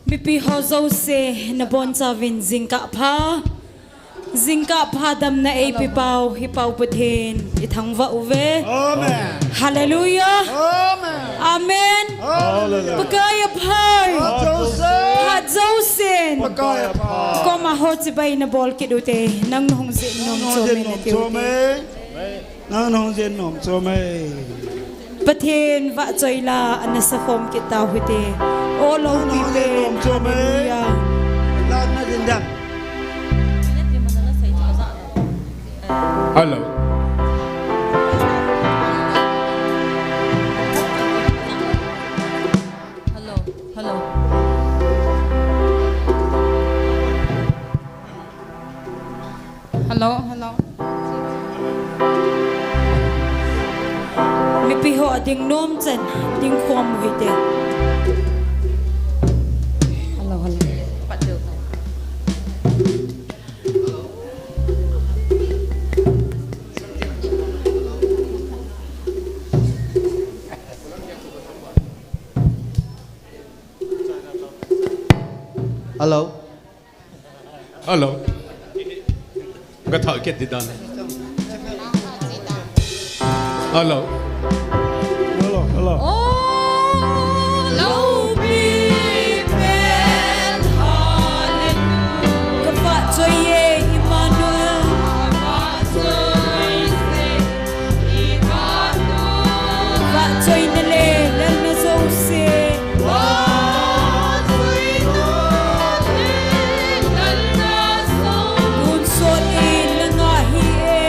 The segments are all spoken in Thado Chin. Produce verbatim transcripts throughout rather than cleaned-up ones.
Mipi ho jouse, nabonchauvin jingkah pha. Jingkah pha damna eipe pau, hi pau Pathen, ithangvah uve. Amen. Hallelujah. Amen. Amen. Hallelujah. Pakai apha. Phat jousen. Pakai apha. Koma ho chibai nabol kit ute, nang nahung jin nom chom e nati ute. Nang nahung jin nom chom e. Pathen vahchoi la ana sakhom kit tau hite. O loupipen, hallelujah. Hello. Hello. Hello. Hello, hello. Mipi ho ading nom chan, ding khom u hite. Hello, hello. Hello. Hello. Ka thah kit di dan. Hello. Hello, hello. Oh, loupipen, hallelujah. Ka vahchoi e, Emmanuel. Vahchoina le lalna jouse. Tonsot in nanga hi e.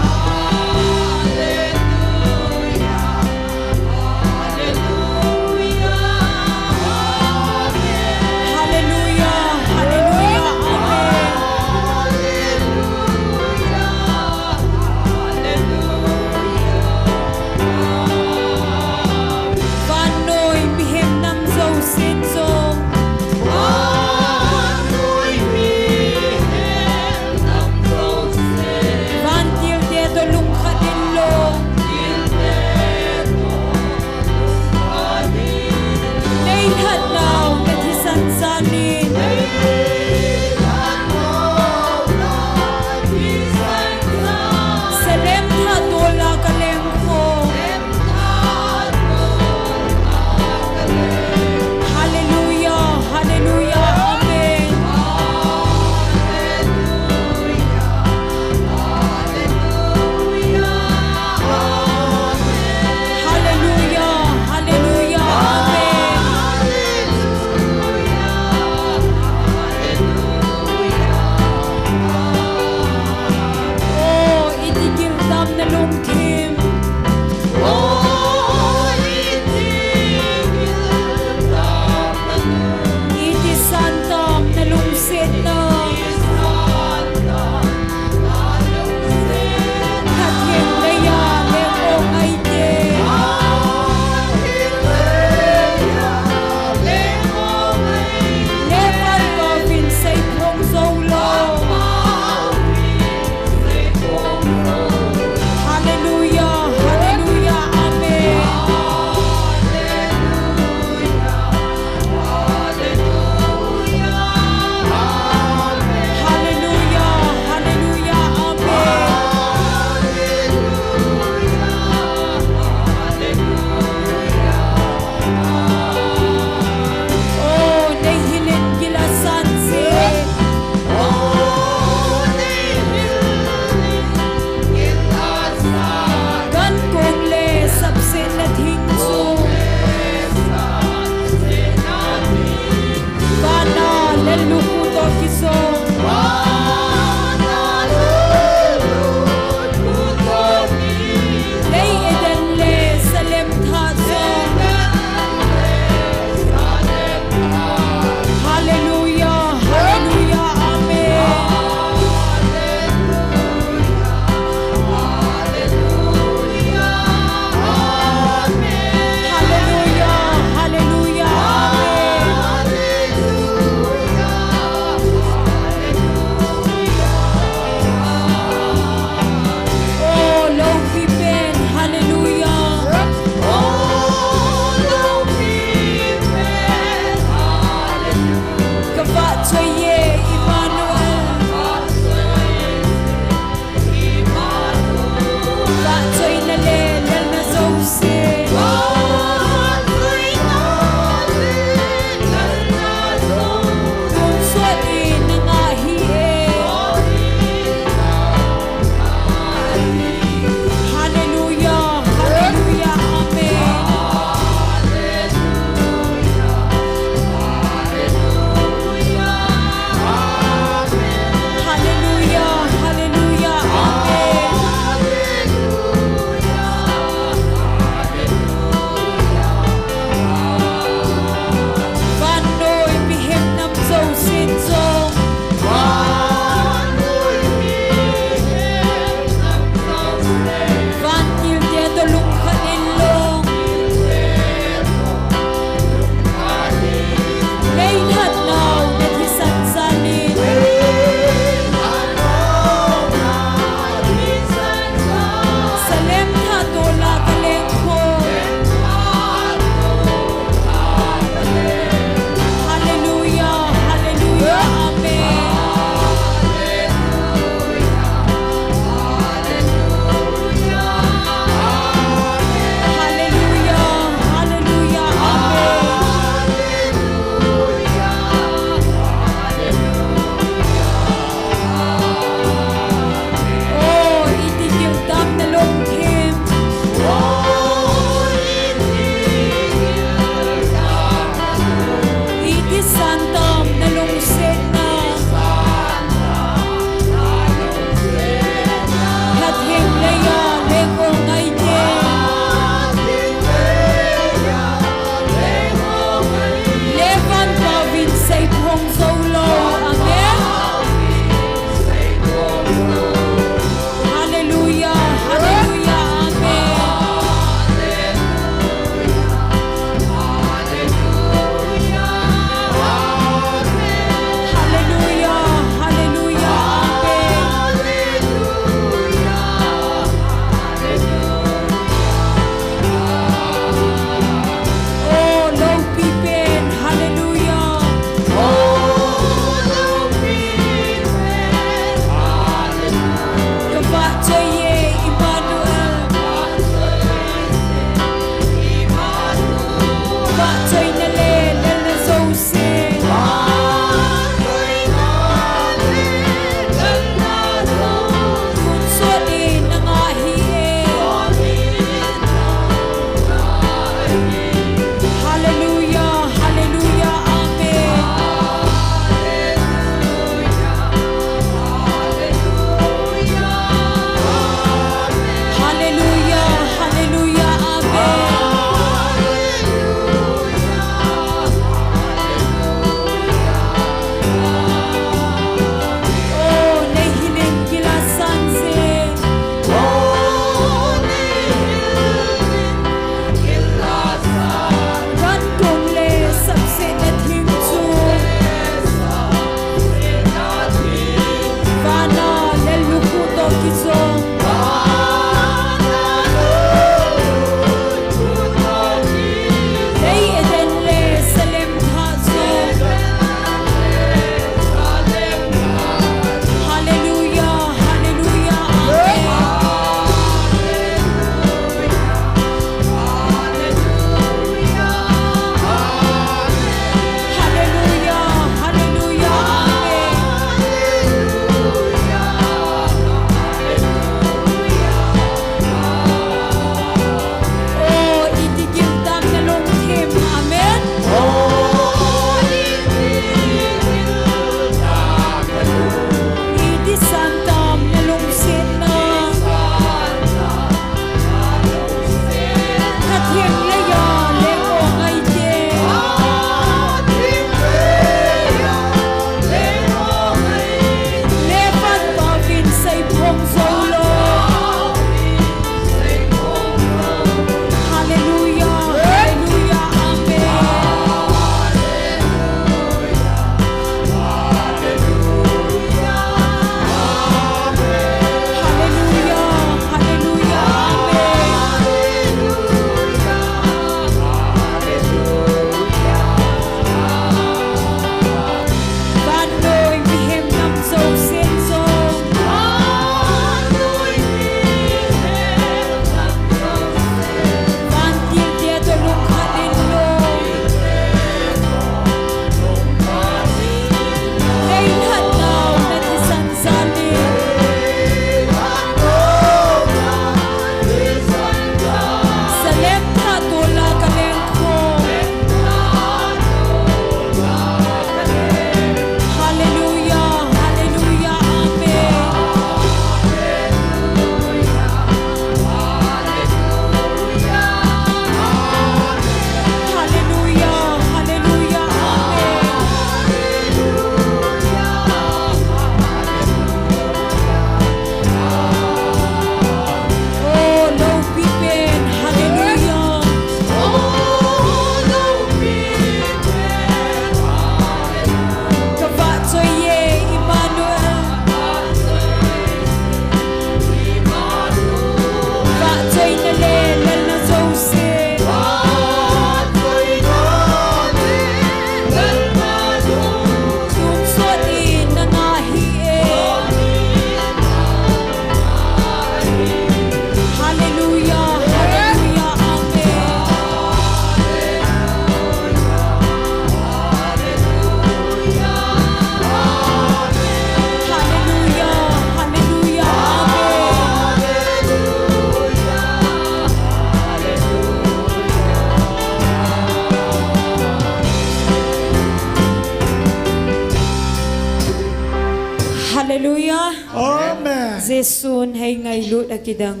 Jesun hei ngailut a kidang.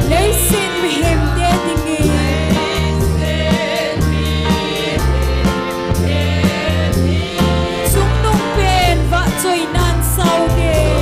Leiset mihemte dingin chungnung pen vahchoinan sao ding.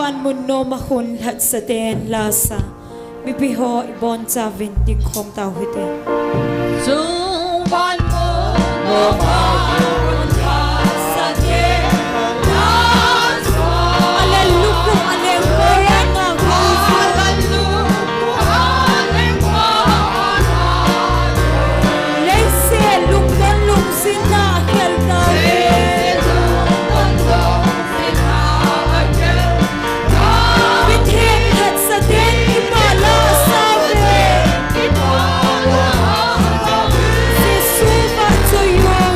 Van mun nom a khun lhatsa ten lasa. Mipi ho ibon chauvin dingkhom tau hite. Sung van mun nom a khun lhatsa ten lasa. Alen lukung, alen morang a khun. Leiset lungdon lungsetna a khel tauve. Pathen lhatsa ten kipah la a sa uve. Jesu vahchoi un.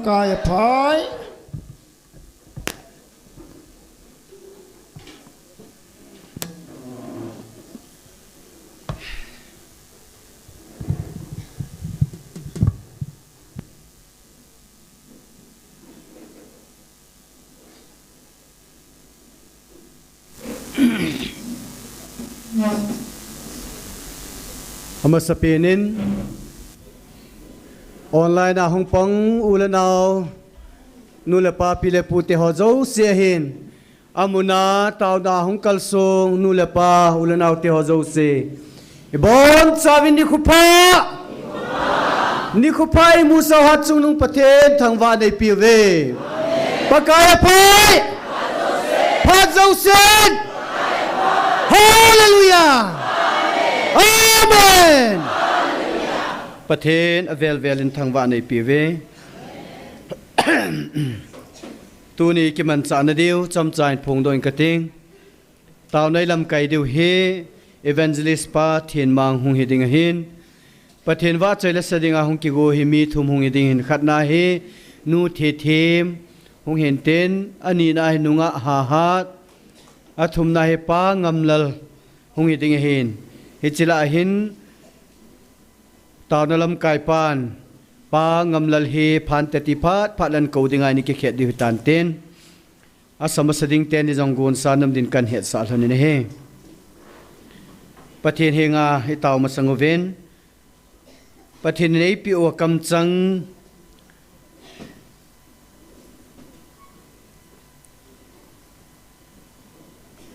Kaiaphai. Amasapen in online a hung pang u le nao, nu le pa, pi le pu te ho jouse ahin, amun a taona hung kalsong nu le pa, u le nao te ho jouse, ibonchauvin nikho pha. Nikho pha, imusah u Hatchungnung Pathen thangvah neipiuve. Pakai aphai. Phat jousen. Hallelujah. Amen. Pathen avel vel in thangvah neipiuve. Tuni kimanchahna diu chomcha in phongdoh inge kati. Taona ilamkai diu hi Evangelist pa Thenmang hung hi ding ahin, Pathen vahchoi le sa dinga hung kigo hi mi thum hung hi ding ahin, khatna hi Nu Thethem hung hintin, anina hi Nu Ngahhat, athumna hi Pa Ngamlal hung hi ding ahin, hiche lah a hin taona lamkai pan Pa Ngamlal hi phante ti phat phat le kou dinga eini kikhet diu hitan tin, asa masa ding teni jong gonsa nom din kahin hetsah lhon in ahi. Pathen henga itao masang uvin, Pathen in eipeh u akamchang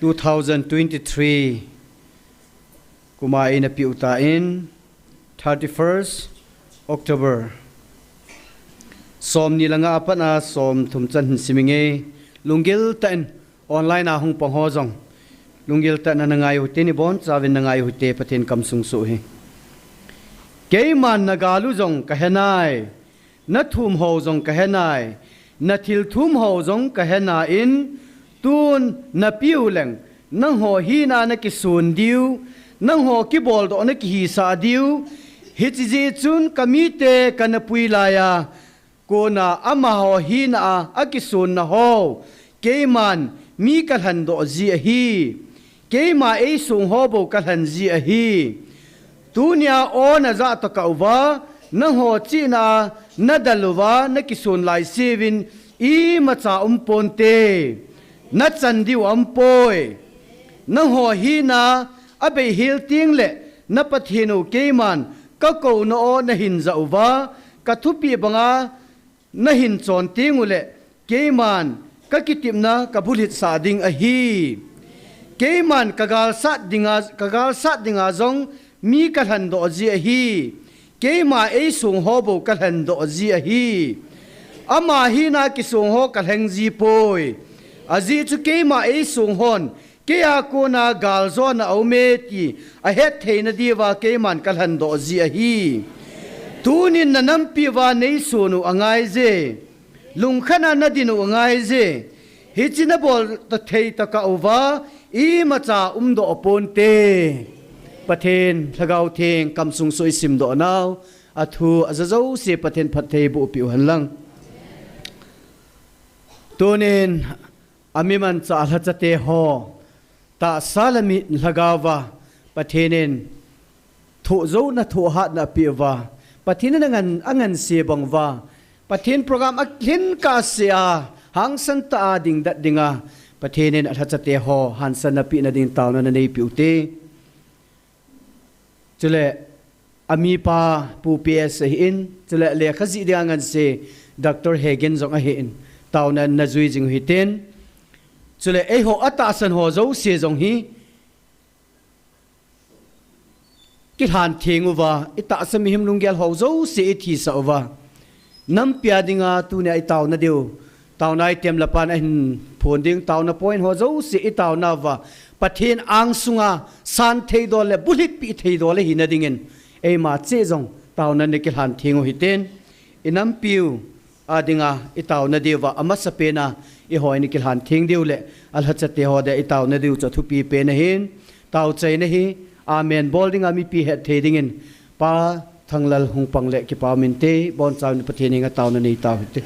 two thousand twenty-three kum a eina peh u tan, thirty-first October, somni le nga a pat a somthum chan hin sim inge. Lunggil tah in online a hung pang ho jong lunggil tah in na ngai u hite, ibonchauvin na ngai u hite, Pathen kamsung soh u ahi. Keiman na gal u jong kahe nai, na thum ho jong kahe nai, na thil thum ho jong kahe nai, tun na piu leng, nangho hina na kisun diu, nangho kiboldoh na kihisah diu, hiche jeh chun ka mite kana pui laiya, kona amaho hina a, akisunna ho, keiman mi kalhendoh ji ahi. Keima eisong ho bou kalhen ji ahi. Tunia o najah tokah uva, nangho chihna a nadel uva, nakisun laisevin imacha um ponte. Nachan diu aumpoi. Nangho hina a beihel tengle na Pathen u keiman kakouna o nahin jah uva, kathupeh banga nahin chon tengule, keiman kakitepna kabulhit sah ding ahi. Keiman kagalsat dinga, kagalsat dinga jong mi kalhendoh ji ahi. Keima eisong ho bou kalhendoh ji ahi. Ama hina kisong ho kalheng ji poi. Ajeh chu keima eisong hon keia kona galjona aume ti ahet theina diuva keiman kalhendoh ji ahi. Tunin na nampi uva neisun u angai je. Lungkhat a nadin u angai je. Hiche nabol thei tokah uva imacha umdoh ponte. Pathen Lhagao Theng kamsung soh isimdoh nau, athu aja jouse Pathen phatthei boh peh u hen lang. Tunin ami manchah lhachate ho, tahsa le mitlhi lhagao va, Pathen in thohjouna thohhatna apeh uva, Pathen in angan, anganse bang uva, Pathen program alhin kahsea, hangsan tah a dingdet dinga, Pathen in alhachate ho hansanna pehna ding taona naneipeh u hite. Chule amipa Pu P S ahin, chule lekha jih dinga anganse Doctor Hegen jong ahin, taona najui jing u hitin. Chule eiho atahsan ho jouse jong hi kilhan theng uva, itahsa mihem lunggel ho jouse ithisah uva, nampi a dinga tunia itaona diu, taona item le pan ahin phon ding, taona point ho jouse itaona uva, Pathen angsunga san theidol le bulhitpi theidol le hina dingin, eima cheh jong taona nei kilhan theng u hitin, inampiu a dinga itaona diuva, amasapen a eiho eini kilhan theng diu le alhachate ho dia itaona diu chu athupi pen ahin, taochaina hi amen bol dinga mipi hetthei dingin, Pa Thanglal hung pang le kipa um inte, bonchauvin Pathen henga taona nei tauhite.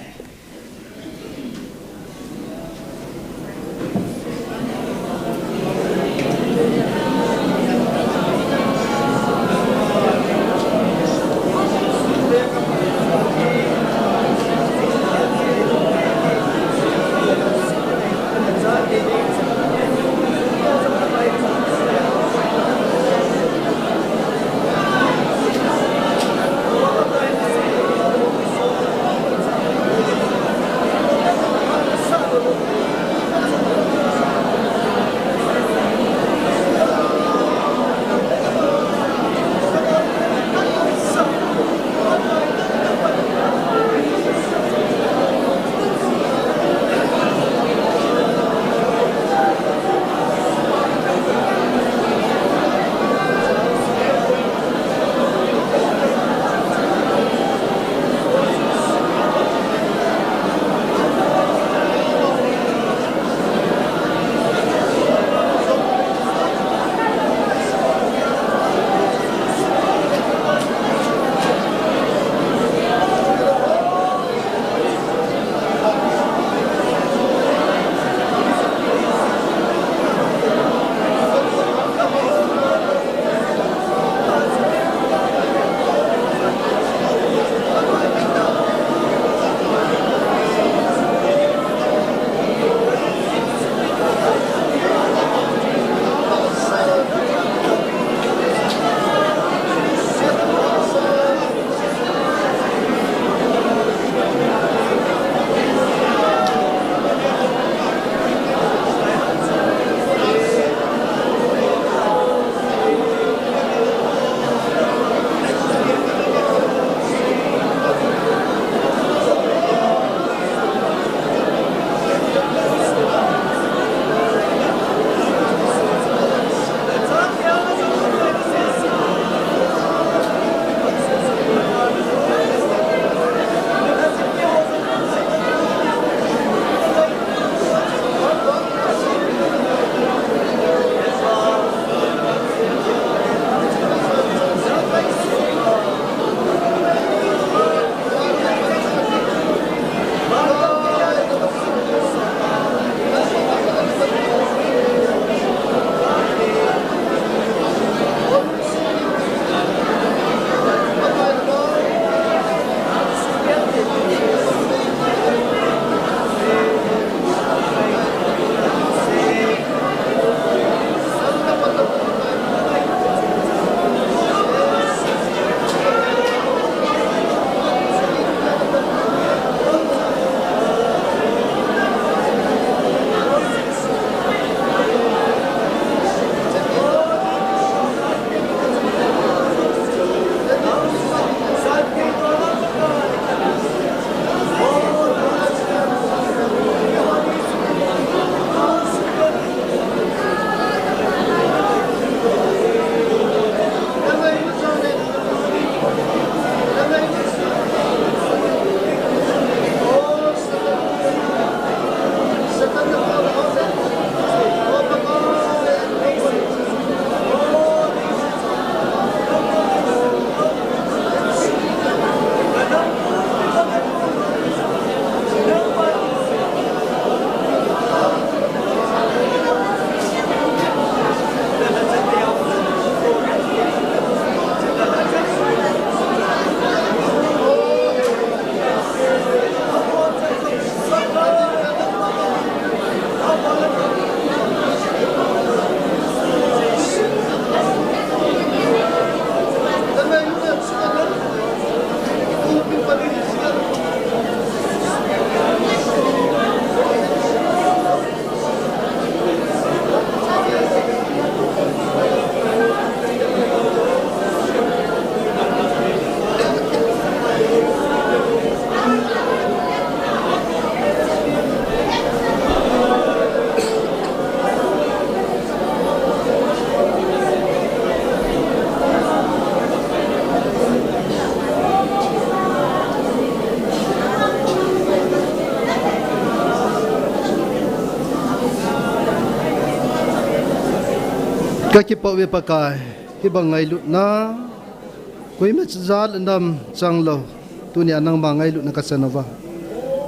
Ka kipah uve Pakai, hibang ngailutna, Koima jal nam chang lou, tunia nangma ngailutna kachan uva.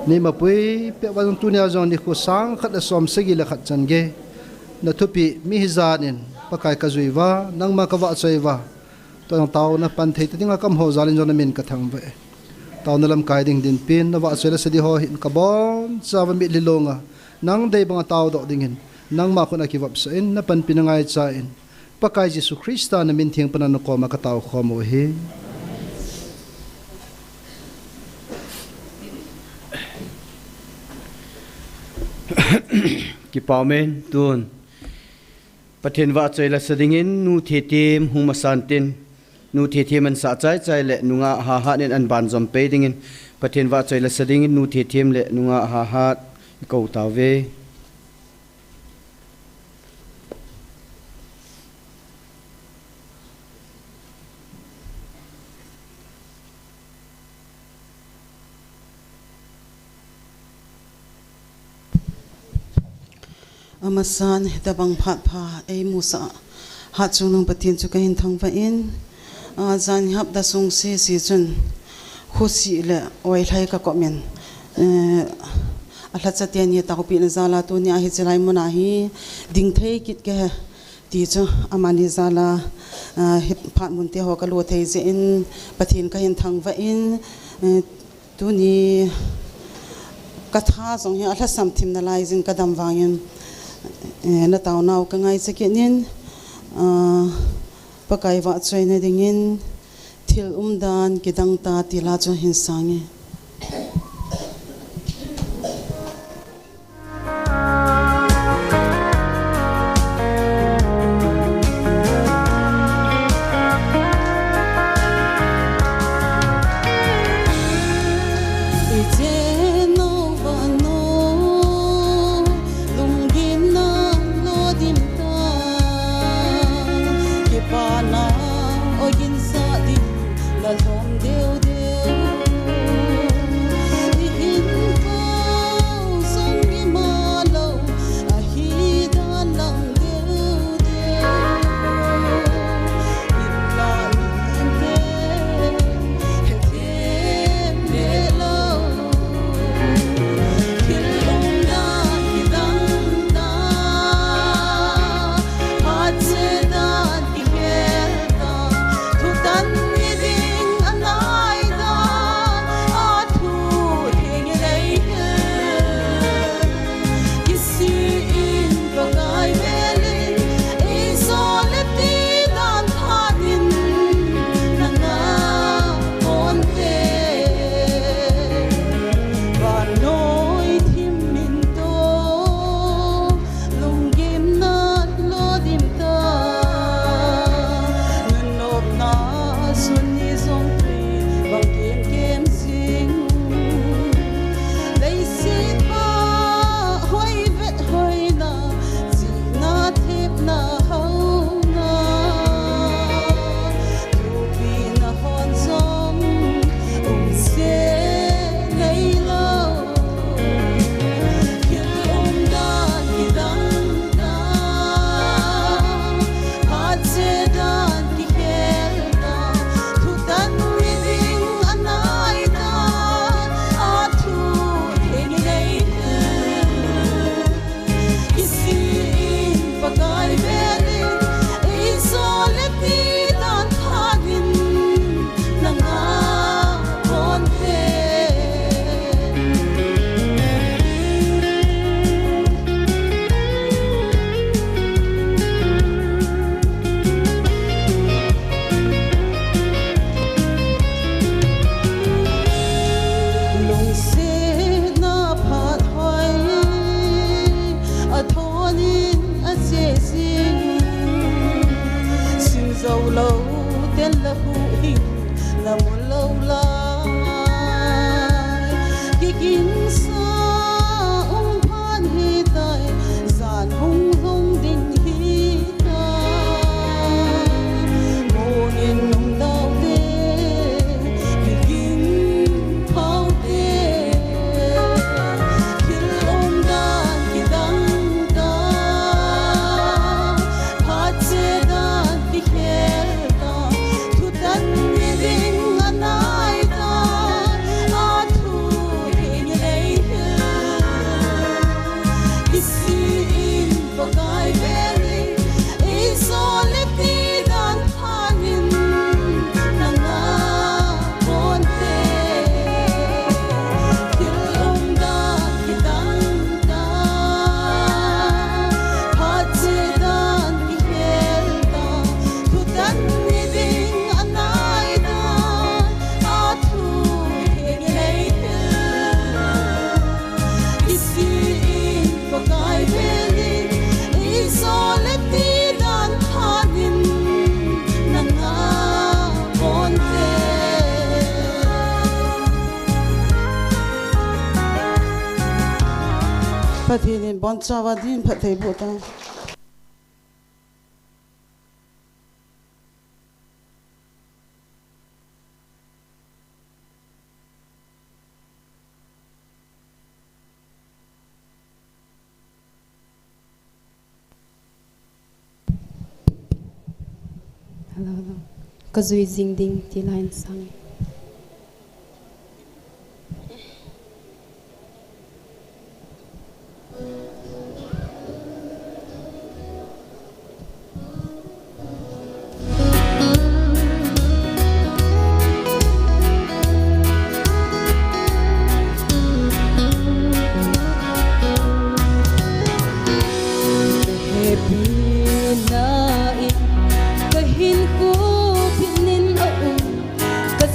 Neima pui peh uva jong tunia jong nikho sang khat le som sagi le khat chan gei na thupeh mi hijat in Pakai kajui uva, nangma kavahchoi uva. Tua jong taona pan thei ta dinga kaum ho jal in jong namin kathangvah e. Taona lamkai ding dinpin, navahchoi le sadi ho hin kabonchauva mitlhi longa nang dei banga taodoh dingin, nangma khut a kivopsah in, napanpina ngaichan, Pakai Jesu Christa namin theng pana nakoma katao khom u ahi. Kipa umin, tun Pathen vahchoi le sa dingin Nu Thethim hung masan tin, Nu Thethim ansah chaichai le nungah Hahat in aban jom pei dingin, Pathen vahchoi le sa dingin Nu Thethim le nungah Hahat ikou tauve. Amasan hitabang phat pha eimusah Hatchungnung Pathen chu kahin thangvah in, a, jan hapta sung sese chun khosih le oilhai kakop in, eh, alhacha teni taopehna jal a tunia hiche lai muna hi dingthei kit kahi ti chu amani jal a, a, hi phat munte ho kalo thei jeh in Pathen kahin thangvah in, eh, tuni katha jong hi alhasam thim nalai jin kadam vangin, eh, nataonau kangaicha kit in, ah, Pakai vahchoina dingin thil umdan kidang ta ti la chu hin sang e. Pathen in bonchauva din phatthei boh ta. Hello, hello. Ka jui jing ding ti la in sang. Ka hepina in ka hinkho phin in a um, ka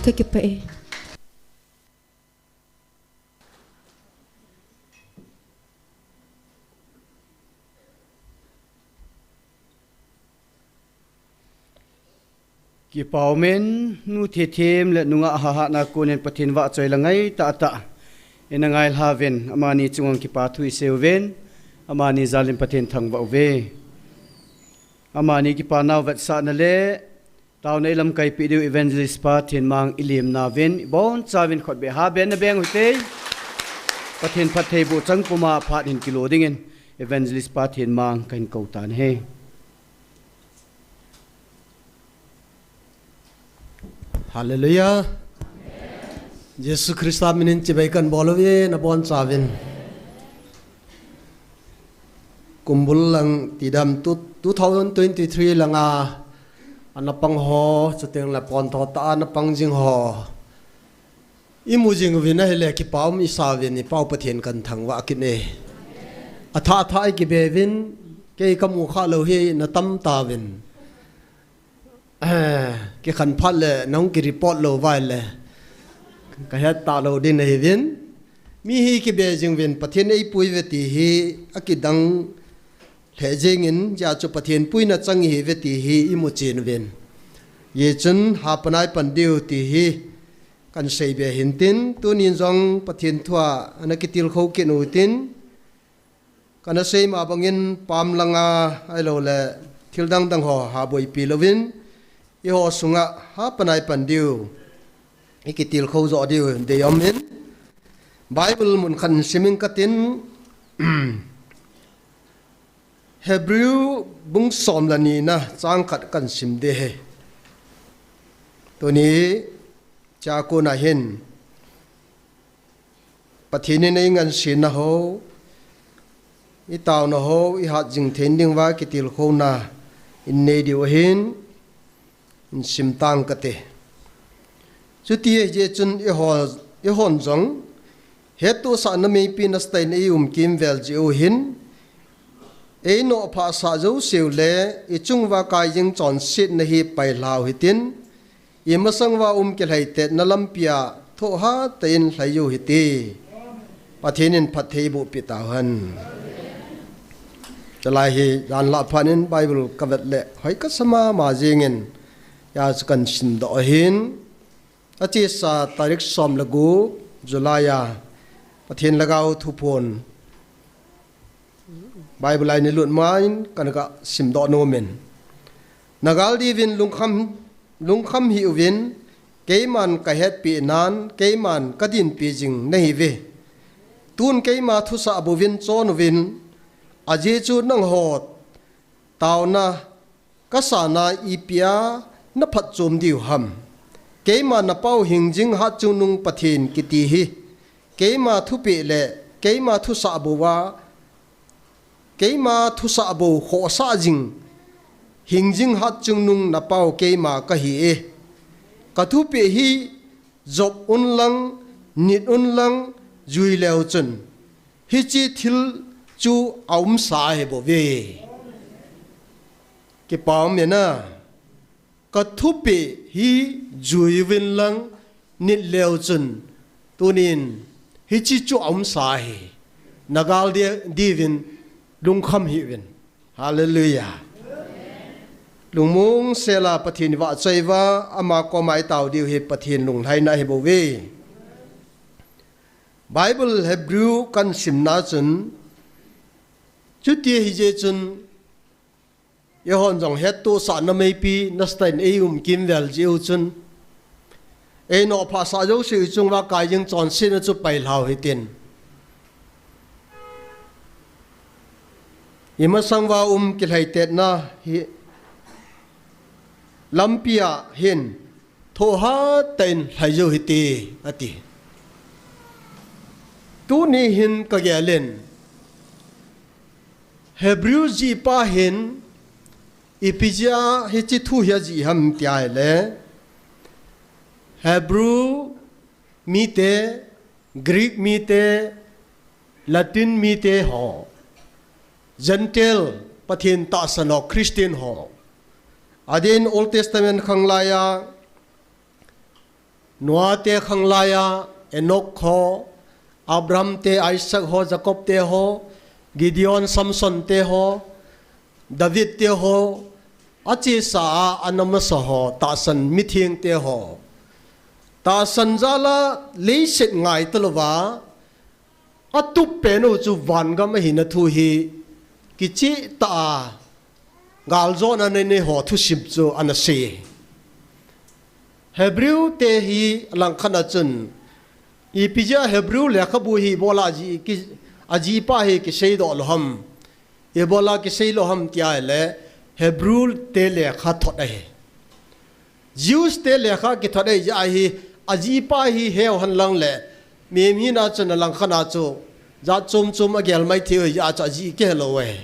Kakipah e. Kipah umin, nu Thethem le nungah Hahatna konin Pathen vahchoi la ngai tahtah ina ngailha uvin, amani chunga kipathu isei uvin, amani jalin Pathen thangvah uve. Amani kipa nau vetsahna le taona ilamkai peh diu Evangelist pa Thenmang ilemna uvin, ibonchauvin khutbeh ha beh na beng uvin te. Pathen phattheiboh chang puma phat hin kilo dingin Evangelist pa Thenmang kahin kou tan ahi. Hallelujah. Jesu Christa minin chibai kahin bol uve, nabonchauvin. Kumbul lang tidam tu, two thousand twenty-three langa ana pang ho, chuteng le pontho tah a ana pang jing ho imu jing uvin ahile, kipah um isa uvin, i Pau Pathen kahin thangvah kit e. Athah athah ikibe uvin, kei kamu kha lou hi na tam tauvin. Eh, kikhan phat le nahung ki report lou uva ahile, kahet talou ding nahiuvin. Mi hi kibe jing uvin, Pathen eipui uve ti hi akidang lheh jengin, hijeh chun Pathen puina chang ihiuve ti hi imu chen uvin. Hijeh chun hapan a ipan diu ti hi kahin seibe hintin, tunin jong Pathen thua ana kitilkhou kit utin, kana sei ma bangin pam langa ahilou le thil dang dang ho ha boipi louvin, eiho sunga hapan a ipan diu, ikitilkhou joh diu dei aumin, Bible mun khat simin katin, Hebrew bung som le ni na chang khat kahin sim ding ahi. Tuni chakona hin Pathen in eingansena ho, itaona ho, ihat jing thei ding uva kitilkhouna inei diu ahin, insim tang kate. Chuti ahijeh chun eiho, eihon jong hettohsahna meipi nasatah in eium kimvel jeh u hin, einoh phahsah jouseu le ichung uva kai jing chonsetna hi pailhau hitin, imasang uva um kilhaitetna lampia thohhat tah in lhai u hite. Pathen in phattheiboh peh tauhen. Chulai hi jan lah phat in Bible kavet le hoi kasa mama jengin, hijeh chun kahin simdoh ahin. Achesa tarik som le gup July a Pathen Lhagao Thuphon Bible a ina lut man kana ga simdoh nomin. Nagal diuvin lungkham, lungkham hih uvin, keiman kahetpi nan, keiman kadinpi jing nahiuve. Tun keima thusah bouvin chon uvin, ajeh chu nangho taona kasana ipia naphatchom diu ham. Keima napau hingjing hatchungnung Pathen kiti hi, keima thupeh le keima thusah bouva, keima thusah bou khohsah jing, hingjing hatchungnung napau keima kahi e. Kathupeh hi jop unlang, nit unlang, jui leu chun, hiche thil chu aumsa ahibouve. Kipah umin a, kathupeh hi jui uvin lang nit leu chun, tunin hiche chu aumsa ahi. Nagal di, diuvin lungkham hih uvin. Hallelujah. Lungmong sela Pathen vahchoi uva, ama koma itao diu hi Pathen lunglhaina ahibouve. Bible Hebrew kahin simna chun, chuti ahijeh chun, eihon jong hettohsahna meipi nasatah in eium kimvel jeh u chun, einoh phahsah jouseu ichung uva kai jing chonsetna chu pailhau hitin, imasang uva um kilhaitetna hi lampia hin thohhat tah in lhai u hite, ati. Tuni hin kagelin, Hebrew jihpa hin ipi jeh a hiche thu hi ajih ham tia ahile, Hebrew mite, Greek mite, Latin mite ho, Gentile, Pathen tahsan ho, Christian ho, adeh in Old Testament khanglai a Noah te khanglai a, Enoch ho, Abraham te, Isaac ho, Jacob te ho, Gideon, Samson te ho, David te ho, achesa a, ana masa ho, tahsan mitheng te ho. Tahsan jal a leiset ngai talouva, atup pen u chu vangam ahina thu hi kicheh tah a galjona nei nei ho thusim chu ana sei. Hebrew te hi alangkhat a chun, ipi jeh a Hebrew lekhabu hi ibola aji ki, ajipa hi kiseidoh lou ham, ibola kisei lou ham ti ahile, Hebrew te lekha thot ahi. Jews te lekha kithot ahi jeh a hi, ajipa hi heu henlang le, mihem hina chun alangkhat a chu jat chom chom agel mai thei u ahi jeh a chu aji kihe lou u ahi.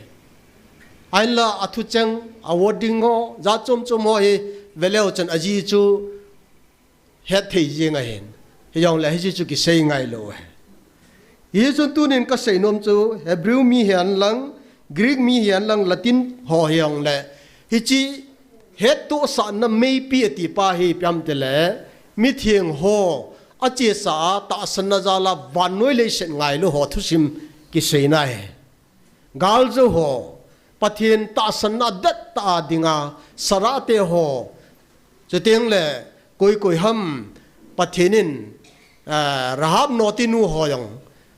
Ahinla athucheng, a wording ho, jat chom chom ho hi veleu chun aji chu het thei jeng ahin. Hijongle hiche chu kisei ngai lou u ahi. Hichun tunin kasei nom chu Hebrew mi hihen lang, Greek mi hihen lang, Latin ho hihen le, hiche hettohsahna meipi atipa hi ipi ham itile, mitheng ho achesa a tahsanna jal a vannoi leiset ngai lou ho thusim kiseina ahi. Galjou ho, Pathen tahsanna dettah a dinga, Sarah te ho, chuteng le koi koi ham, Pathen in, eh, Rahab notinu ho jong,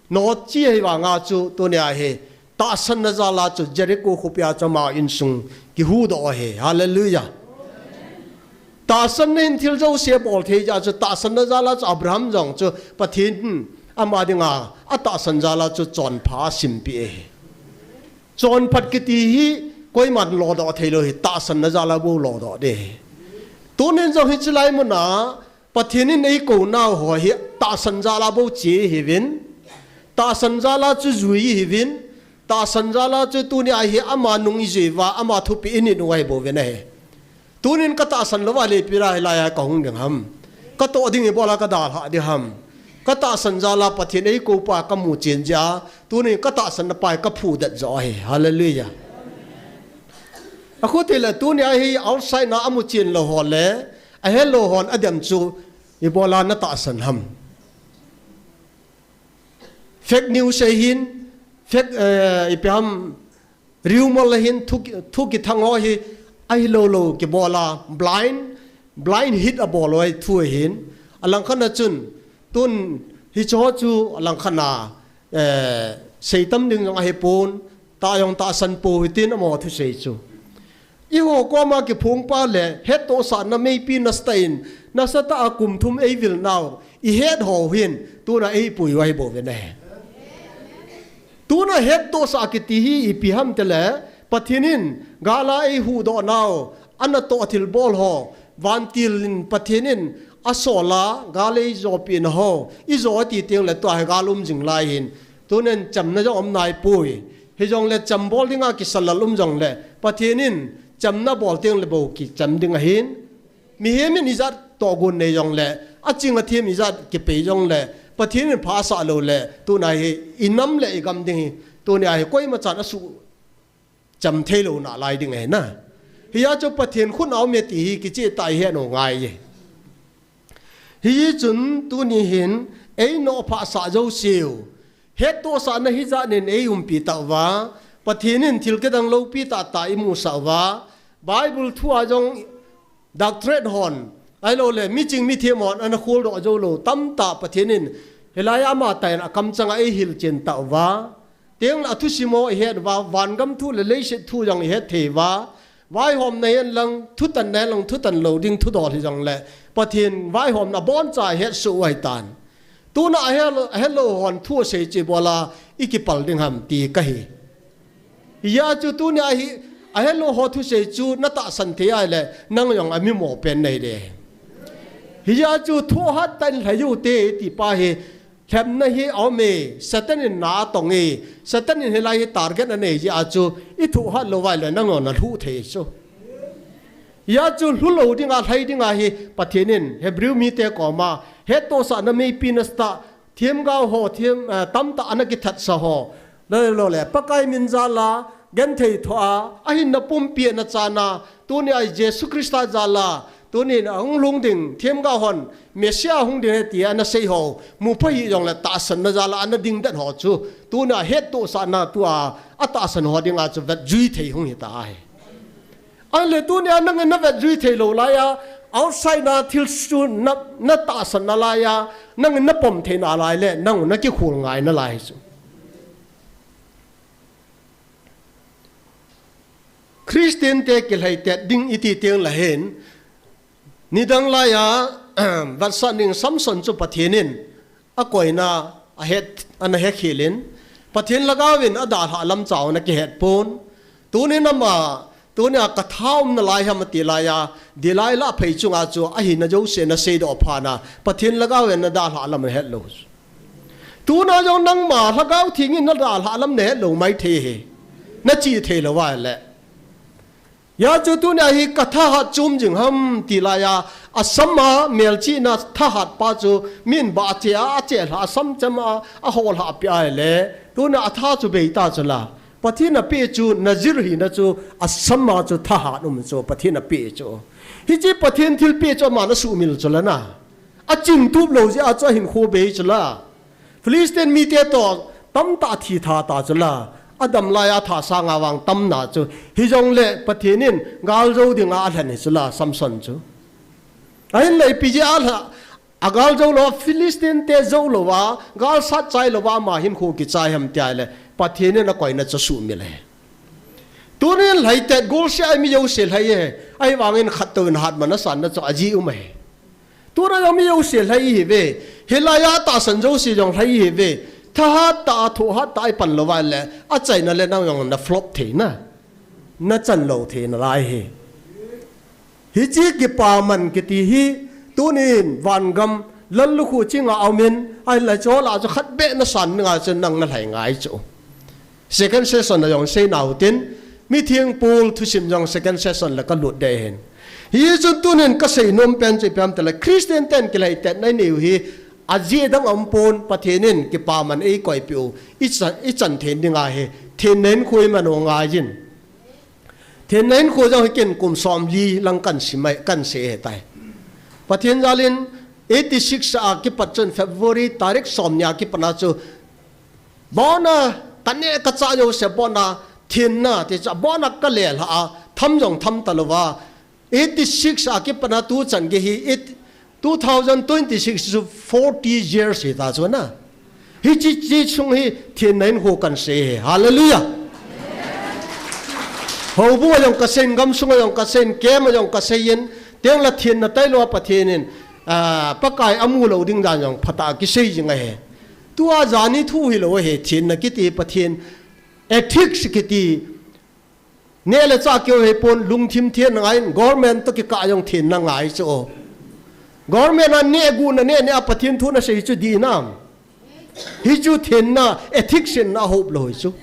notchi ahi vanga chu tunia hi tahsanna jal a chu Jericho khopia chu ama insung kihuhdoh ahi. Hallelujah. Tahsanna hin thil jouse abol thei jeh a chu tahsanna jal a chu Abraham jong chu Pathen in ama dinga atahsan jal a chu chonpha asimpeh ahi. Chonphat kiti hi koiman lodoh theilou ahi, tahsanna jal a bou lodoh ding ahi. Tunin jong hiche lai muna Pathen in eikou nau ho hi tahsan jal a bou che ihiuvin, tahsan jal a chu jui ihiuvin, tahsan jal a chu tunia hi ama nung ijui uva, ama thupeh init u ahi bouvin ahi. Tunin katahsan louva le ipi a hilai a kahung ding ham? Katoh ding ibola kadalhah ding ham? Katahsan jal a Pathen eikoupa kamu chen jeh a, tunin katahsanna pa hi kaphudet joh ahi. Hallelujah. Akhuti le tunia hi outside na amu chen lou ho le, ahelou hon adem chu ibola natahsan ham? Fake news ahin, fake, eh, ipi ham, rumor ahin, thu, thu kithang ho hi, ahilou lou kibola, blind, blind hit abol u ahi thu ahin, alangkhat a chun, tun hiche ho chu alangkhat a, eh, seitam ding jong ahipon, tah jong tahsan pou hitin amaho thusei chu. Eiho koma kiphongpa le hettohsahna meipi nasatah in, nasatah a kum thum eivil nau ihet ho hin, tuna eipui u ahi bouvin ahi. Tuna hettohsah kiti hi ipi ham itile, Pathen in gal a eihuhdoh nau, anatoh thilbol ho, vantil in Pathen in asol a gal eijopeh na ho, ijo ati teng le tua hi gal um jing lai hin, tunin chamna jong um naipoi. Hijongle chambol dinga kisalal um jongle, Pathen in chamna bol teng le bou kicham ding ahin, mihem in ijat tohgon nei jongle, aching athem ijat kipei jongle, Pathen in pha asah lou le, tuna hi inam le igam ding hi, tunia hi koimachan asuh cham theilou nalai ding ahi na. Hijeh chun Pathen khut a um e ti hi kicheh tah a ihet u ngai e. Hichun tuni hin einoh phasah jouseu, hettohsahna hijat in eiumpi tauva, Pathen in thil kidang loupi tahtah imusah uva, Bible thu a jong doctorate hon, ahiloule miching mithem hon ana kholdoh joulou tamtah Pathen in hilai a amatah in akamchang a eihilchen tauva, tengle athusim ho ihet uva, vangam thu le leiset thu jong ihet thei uva, vaihomna hen lang, thutanna hen lang, thutan lou ding thudol hijongle, Pathen vaihomna aboncha ihetsoh u ahitan. Tuna ahe, ahelou hon thu asei chu ibola ikipal ding ham ti kahi. Hijeh chun tunia hi, ahelou ho thusei chu natahsan thei ahile, nang jong amimo pen nahi ding. Hijeh chun thohhat tah in lhai u hite tipa hi, lhepna hi aume, Satan in na atong e, Satan in hilai hi target anei jeh chun, ithohhat lou uva ahile nang jong nalhuh thei chu. Hijeh chun lhulou dinga, lhai dinga hi Pathen in Hebrew mite koma hettohsahna meipi nasatah, themgao ho, them, eh, tamtah ana kithatsa ho, ahiloule Pakai min jal a, genthei thoh a, ahinna pumpi ana chan a, tunia Jesu Christa jal a, Tunin ahung lhung ding, themgao hon, Messiah hung ding ahi tia ana sei ho, mu pha hih jongle tahsanna jal a ana ding den ho chu, tuna hettohsahna tua, atahsan ho dinga chu vetjui thei hung hita ahi. Ahile tunia nangin na vetjui thei lou laiya, outside na thil chu na, na tahsan nalaiya, nangin na pom thei nalai le, nang na kikhol ngai nalai chu. Christian te kilhaitet ding iti teng le hin, nidang laiya, vatsah ning Samson chu Pathen in akoina ahet, ana hekhel in, Pathen lhagao in adalhah lam chu ana kihet pon. Tunin ama, tunia katha um nalai ham ati laiya, Delilah phei chunga chu ahina jouse ana seidoh phat na, Pathen lhagao in adalhah lam ahet lou. Tuna jong nangma Lhagao Theng in nadalhah lam nahet lou maithei hi. Nache thei lou va le. Hijeh chun tunia hi kathahat chu um jing ham ti laiya, asam a melchihna thahat pa chu min ba che a, ache lha, asam cham a, aho lha pi ahile, tuna atha chu bei ta chu la. Pathen apeh chu Nazir hina chu, asam a chu thahat um chu Pathen apeh chu. Hiche Pathen thilpeh chu ama ana sumil chu la na. Achingtup lou jeh a chu ahinkho bei chu la. Philistine mite toh tamtah thitha ta chu la. Adam laiya thasanga vang tamna chu. Hijongle Pathen in galjou dinga alhen hi chu la, Samson chu. Ahinla ipi jeh a la, agaljou lou, Philistine te jou louva, galsat chai louva ama hinkho kichai ham ti ahile, Pathen in akoina chu sumil e. Tunin lhaitet golseh a mi jouse lhai e. Ahivangin khat toh in hatman asanna chu ajeh um e. Tuna jong mi jouse lhai ihiuve. Hilaiya tahsan jouse jong lhai ihiuve. Thahat tah a, thohhat tah a ipan lou va le, achaina le nang jong na flop thei na. Nachan lou thei nalai hi. Hiche kipaman kiti hi, tunin vangam lallukhuh chinga aumin, ahinla chol a chu khat beh nasan ngai chun nang nalhai ngai chu. Second session a jong sei nau tin, mitheng pol thusim jong second session la kalut ding ahin. Hichun tunin kasei nom pen chu ipi ham itile Christian ten kilhaitetna inei u hi, ajeh dang aum pon Pathen in kipaman eikoipeh u, ichan, ichan thei ding ahi, thenna hinkho iman u ngai in. Thenna hinkho jong hi ken kum somli lang kan sei mai, kan sei ahitai. Pathen jal in eighty six a kipat chun February tarik somni a kipat na chu Abona, kaneh kachah jouse abona, thenna, ti chu abona kalelha a, tham jong tham talouva. Eighty six a kipat na tuchan gei hi, it, two thousand twenty six chu forty years hita chu na. Hiche, hiche sung hi thenna hinkho kan sei hi. Hallelujah. Houbung a jong kasei in, gamsung a jong kasei in, camp a jong kasei in, tengle thenna tailou a Pathen in, ah, Pakai amu lou ding dan jong phatah a kisei jing ahi. Tua jani thu hilou ahi, thenna kiti Pathen, ethics kiti, neh le chah keu hipon, lungthim thenna ngai in, government toh kikah jong thenna ngai chu. Government a neh guh na neh neh a Pathen thu nasei chu dih nam. Hichu thenna, ethics in ahop lou hichu.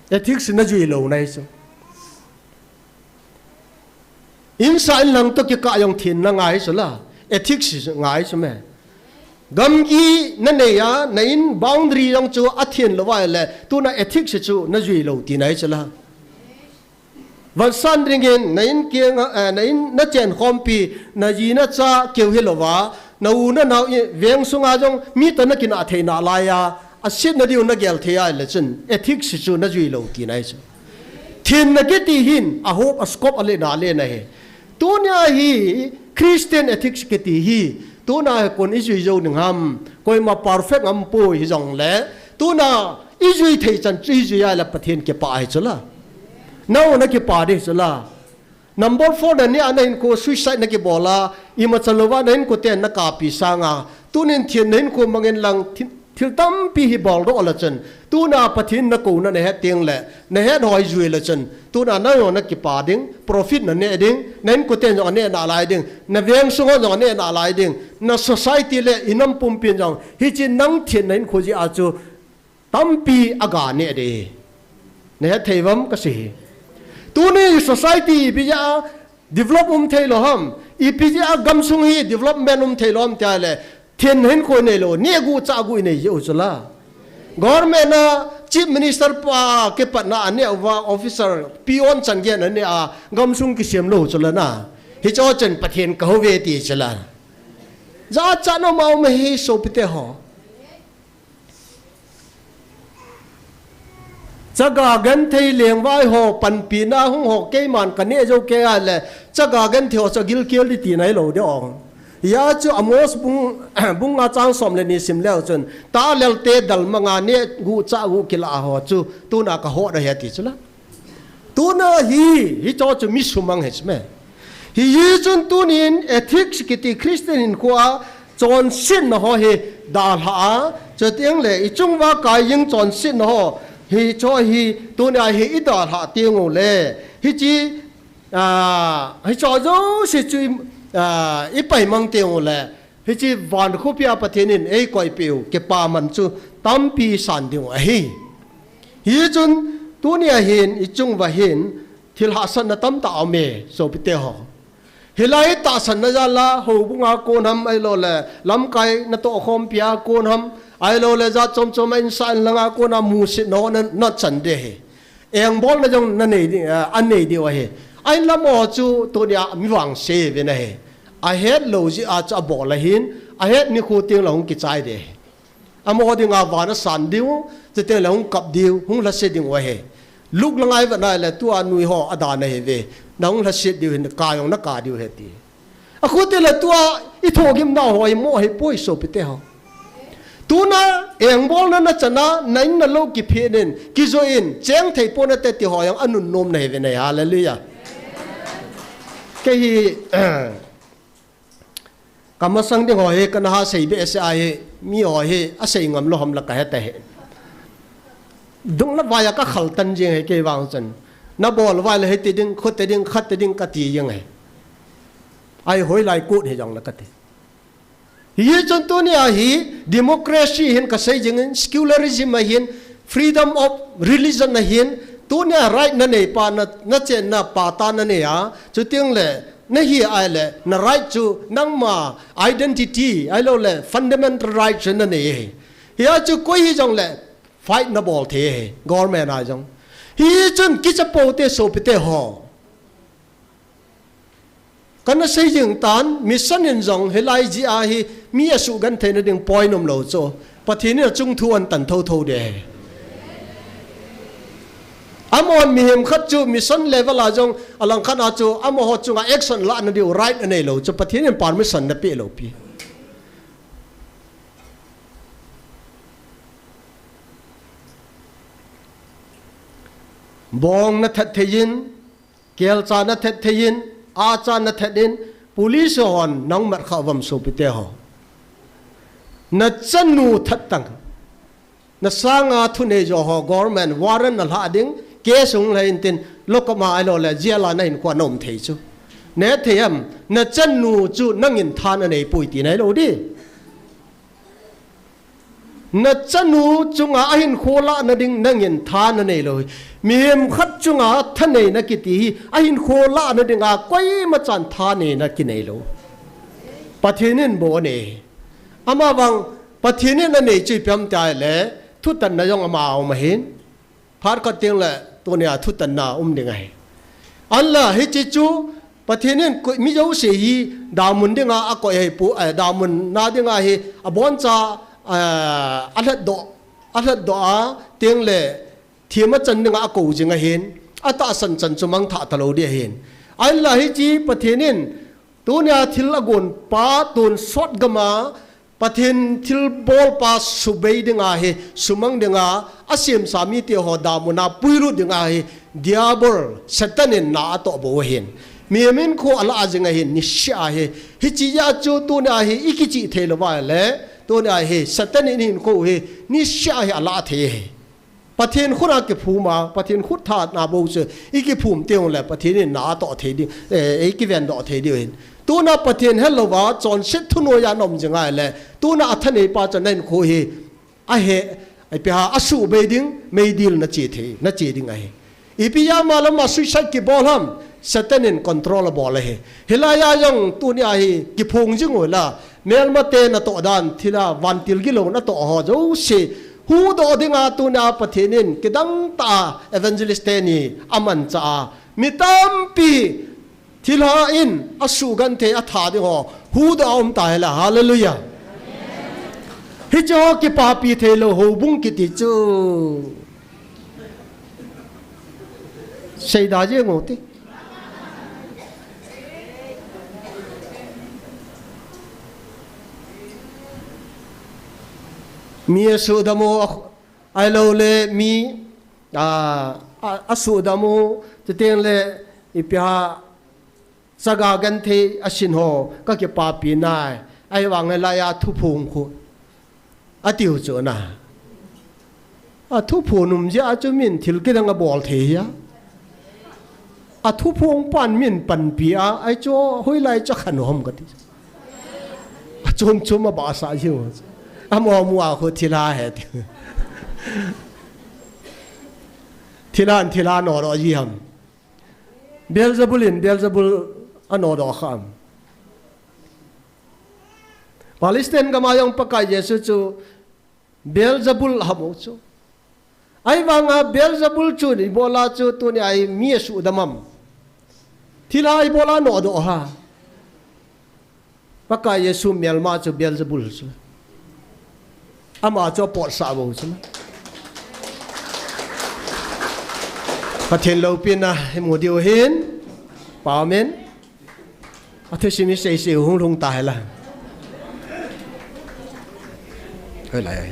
Ethics in najui lou na hichu. Insah inlang toh kikah jong thenna ngai chu la. Ethics ngai chu me. Gamgi nanei a, na in boundary jong chu athen lou va le, tuna ethics chu najui lou tina hi chu la. Vangsan dingin, na in kiang, eh, na in nachen khompi, naji nacha keu hilouva, na u nanao i, veng sunga jong mi toh nakinah thei nalai a, asetna diu nagel thei a le chun, ethics chu najui lou tina hi chu. Thenna kiti hin, ahop a scope ale na le na hi. Tunia hi Christian ethics kiti hi, tuna hi kon ijui jou ding ham, koima perfect aum poi hijongle, tuna ijui thei chan chu ijui a le Pathen kipah hi chu la. Nao nakipah ding chu la. Number four na neh a nahinkho suicide nakibol a, imacha louva nahinkho ten nakap pi sanga, tunin thenna hinkho mangin lang thi-, thil tampi hi boldoh le chun, tuna Pathen nakouna nahet tengle, nahet ho ijui le chun, tuna nao nakipah ding, profit naneh ding, nahinkho ten jong aneh nalai ding, naveng sung ho jong aneh nalai ding, na society le inam pumpin jong, hiche nang thenna hinkho jeh a chu, tampi aga neh ding. Nahet thei uvam kasei hi. Tuni society ipi jeh a develop um thei lou ham, ipi jeh a gamsung hi development um thei lou ham tia le, thenna hinkho inei lou, neh guh chah guh inei jeh u chu la. Government a Chief Minister pa kipatna aneh uva officer peon chan gei aneh a gamsung kisem lou chu la na. Hicho chan Pathen kahou ve ti chu la. Jachat nom a um ahi sopite ho. Chaga genthei lengvai ho panpina hung ho keiman kaneh jou kei a le chaga genthei ho chu gilkel ding ti nailou ding ong. Hia chu Amos bung, bung nga chang som le ni sim leu chun, ta lelte dalmang a neh gu chah gu kila ho chu tuna kaho da he ti chu la. Tuna hi, hicho chu mi sumang hi chu me. Hichun tunin ethics kiti Christian hinkho a chonsetna ho hi dalha a, chuteng le ichung uva kai jing chonsetna ho, hicho hi tuna hi idalha teng u le, hichi, a, hicho jouse chu i, a, ipaimang teng u le, hichi van khopi a Pathen in eikoipeh u kipaman chu tampi san ding u ahi. Hichun tunia hin ichung uva hin thil hahsatna tamtah aume, sopite ho. Hilai tahsanna jal a houbung a kon ham ahilou le lamkai natoh khompi a kon ham ahilou le jat chom chom a insah inlang a kon a musetna ho na, nachan ding ahi. Engbolna jong nanei ding, a, anei diu ahi. Ahinla amaho chu tunia mi vangse ve na ahi. Ahet lou jeh a chu abol ahin, ahet nikho teng le hung kichai ding ahi. Amaho dinga van asan diu, chuteng le hung kap diu, hung lhase ding u ahi. Luk la ngai vet na le tua nui ho adan ahi ve. Na hung lhase diu hin, ka jong naka diu ahi ti. Akhu teng le tua i thogimna ho hi mo ahipoi sopite ho. Tuna engbolna nachan a, na in na lou kiphet in, kijo in, cheng thei pon nate ti ho jong anunnom na ahi ve na ahi. Hallelujah. Kei hi, kamasang ding ho hi, kana ha sei behseh ahi, mi ho hi, asei ngam lou ham la kahe ta hi. Dung la vai a kakhal tan jing ahi kei vang chun. Nabol vai le hiti ding, khuti ding, khati ding kati jing ahi. Ahi hoilai kut hi jong la kati. Hichun tunia hi democracy hin kasei jing in, secularism ahin, freedom of religion ahin, tunia right nanei pa na, nachenna path a nanei a, chuteng le, nahi ahile, na right chu nangma identity, ahilou le, fundamental right chu nanei ahi. Hia chu koi hijong le, fight nabol thei ahi, government a jong. Hichun kicha pou te sopite ho. Kana sei jing tan, mission in jong hilai jeh a hi mi asugenthei na ding point umlou chu. Pathen in achung thu ahin tan thotho ding ahi. Amahon mihem khat chu mission level a jong alangkhat a chu amaho chunga action lah na diu right anei lou chu Pathen in permission napeh lou pi. Bong nathat thei in, kelcha nathat thei in, acha nathat in, police hon nang mat kha uvam sopite ho. Nachanu that tang. Nasanga thunei jo ho government warrant nalha ding, case hung lha intin, lockup a ahilou le, jail a nahinkho a naum thei chu. Neh thei em, nachanu chu nangin tha nanei poi ti nailou di. Nachanu chunga ahinkho lah na ding nangin tha nanei lou hi. Mihem khat chunga thaneina kiti hi ahinkho lah na dinga koima chan thaneina kinei lou. Pathen in bou anei. Amavang Pathen in anei chu ipi ham tia le thutanna jong ama aum ahin. Phat khat teng le tunia thutanna um ding ahi. Ahinla hiche chu Pathen in koi mi jouse hi damun dinga akoi ahi pu, eh, damun na dinga hi aboncha, eh, alhatdoh, alhatdoh a teng le thim achan dinga akou jing ahin, atahsan chan chu mangthah talou ding ahin. Ahinla hiche Pathen in tunia thil agon pa tonsot gam a Pathen thilbol pa subei dinga hi, sumang dinga, asemsa mite ho damun a puilut dinga hi, Diabol, Satan in na atoh bou ahin. Mihem hinkho alah jing ahin, niseh a hi. Hiche jeh a chu tunia hi, ikichih thei lou va le, tunia hi, Satan in hinkho hi, niseh a hi alah thei ahi. Pathen khut a kiphum a, Pathen khut tha na bou chu, ikiphum teng le Pathen in na atoh thei ding, eh, ikivendoh thei ding ahin. Tuna Pathen helou va, chonset thunoi a naum jing a le, tuna athanei pa chu nahinkho hi, ahe, ipi ham, asubei ding, meidil nache thei, nache ding ahi. Ipi jeh a ama le ama suicide kibol ham, Satan in control abol ahi. Hilai a jong tunia hi, kiphong jing u la, melmate natoh dan, thilha, vantil gilou natoh ho jouse, Huhdoh dinga tunia Pathen in kidang tah a evangelist teni amanchah a, mi tampi thilha in asugenthei atha ding ho huhdoh a um tahile. Hallelujah. Hiche ho kipapi theilou houbung kiti chu seida jeng u hite. Mi asuhdam u, ahilouleh mi, a, a, asuhdam u, chuteng le ipi ham, chaga genthei asin ho kakipapi nai, ahivang hilaiya thuphong khu atiu chu na. Athuphong um jeh a chu min thil kidang abol thei hia. Athuphong pan min panpi a, ahi chu hoilai chu khan hom kati. Achom chom a bahsah jiu. Amaho mu a khu thilha ahi ti. Thilha in thilha anodoh ji ham. Beelzebul in Beelzebul anodoh kha ham. Palestine gam a jong Pakai Jesu chu Beelzebul ahamu chu. Ahivanga Beelzebul chun ibola chu tunia hi mi asuhdam ham. Thilha ibola anodoh ham. Pakai Jesu melma chu Beelzebul chu. Ama chu apotsah bou chu. Pathen loupina imu diu ahin. Amen. Athusim hi seisei u hung lhung ta hela. Hoilai.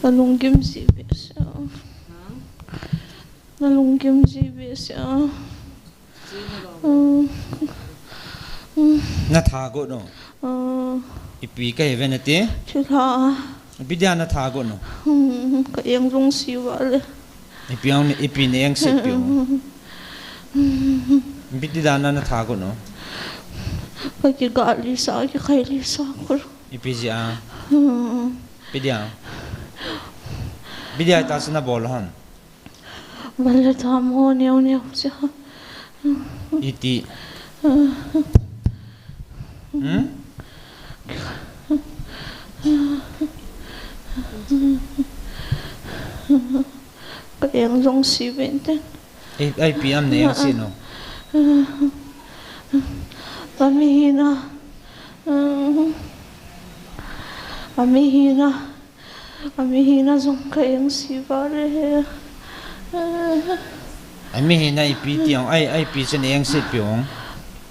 Na lunggim ji behseh a. Na lunggim ji behseh a. Na tha got no. Ipi kahi ve nati? Thilha. Ipi dia na tha got no? Ka eng jong si vale. Ipi ang, ipi na engse piu? Ipi dia na na tha got no? Ka kiga lisa, kikhai lisa got. Ipi jeh a? Ipi dia? Ipi dia tahsa na bol ham? Vale tha mo neo neo cha. Iti. Hmm? Ka eng jong si vente. Ai, ipi ham na engse no? Ka mi hina. Ka mi hina. Ka mi hina jong ka eng si vale he. Ka mi hina ipi ti ong, ai, ipi chen eng si pi ong.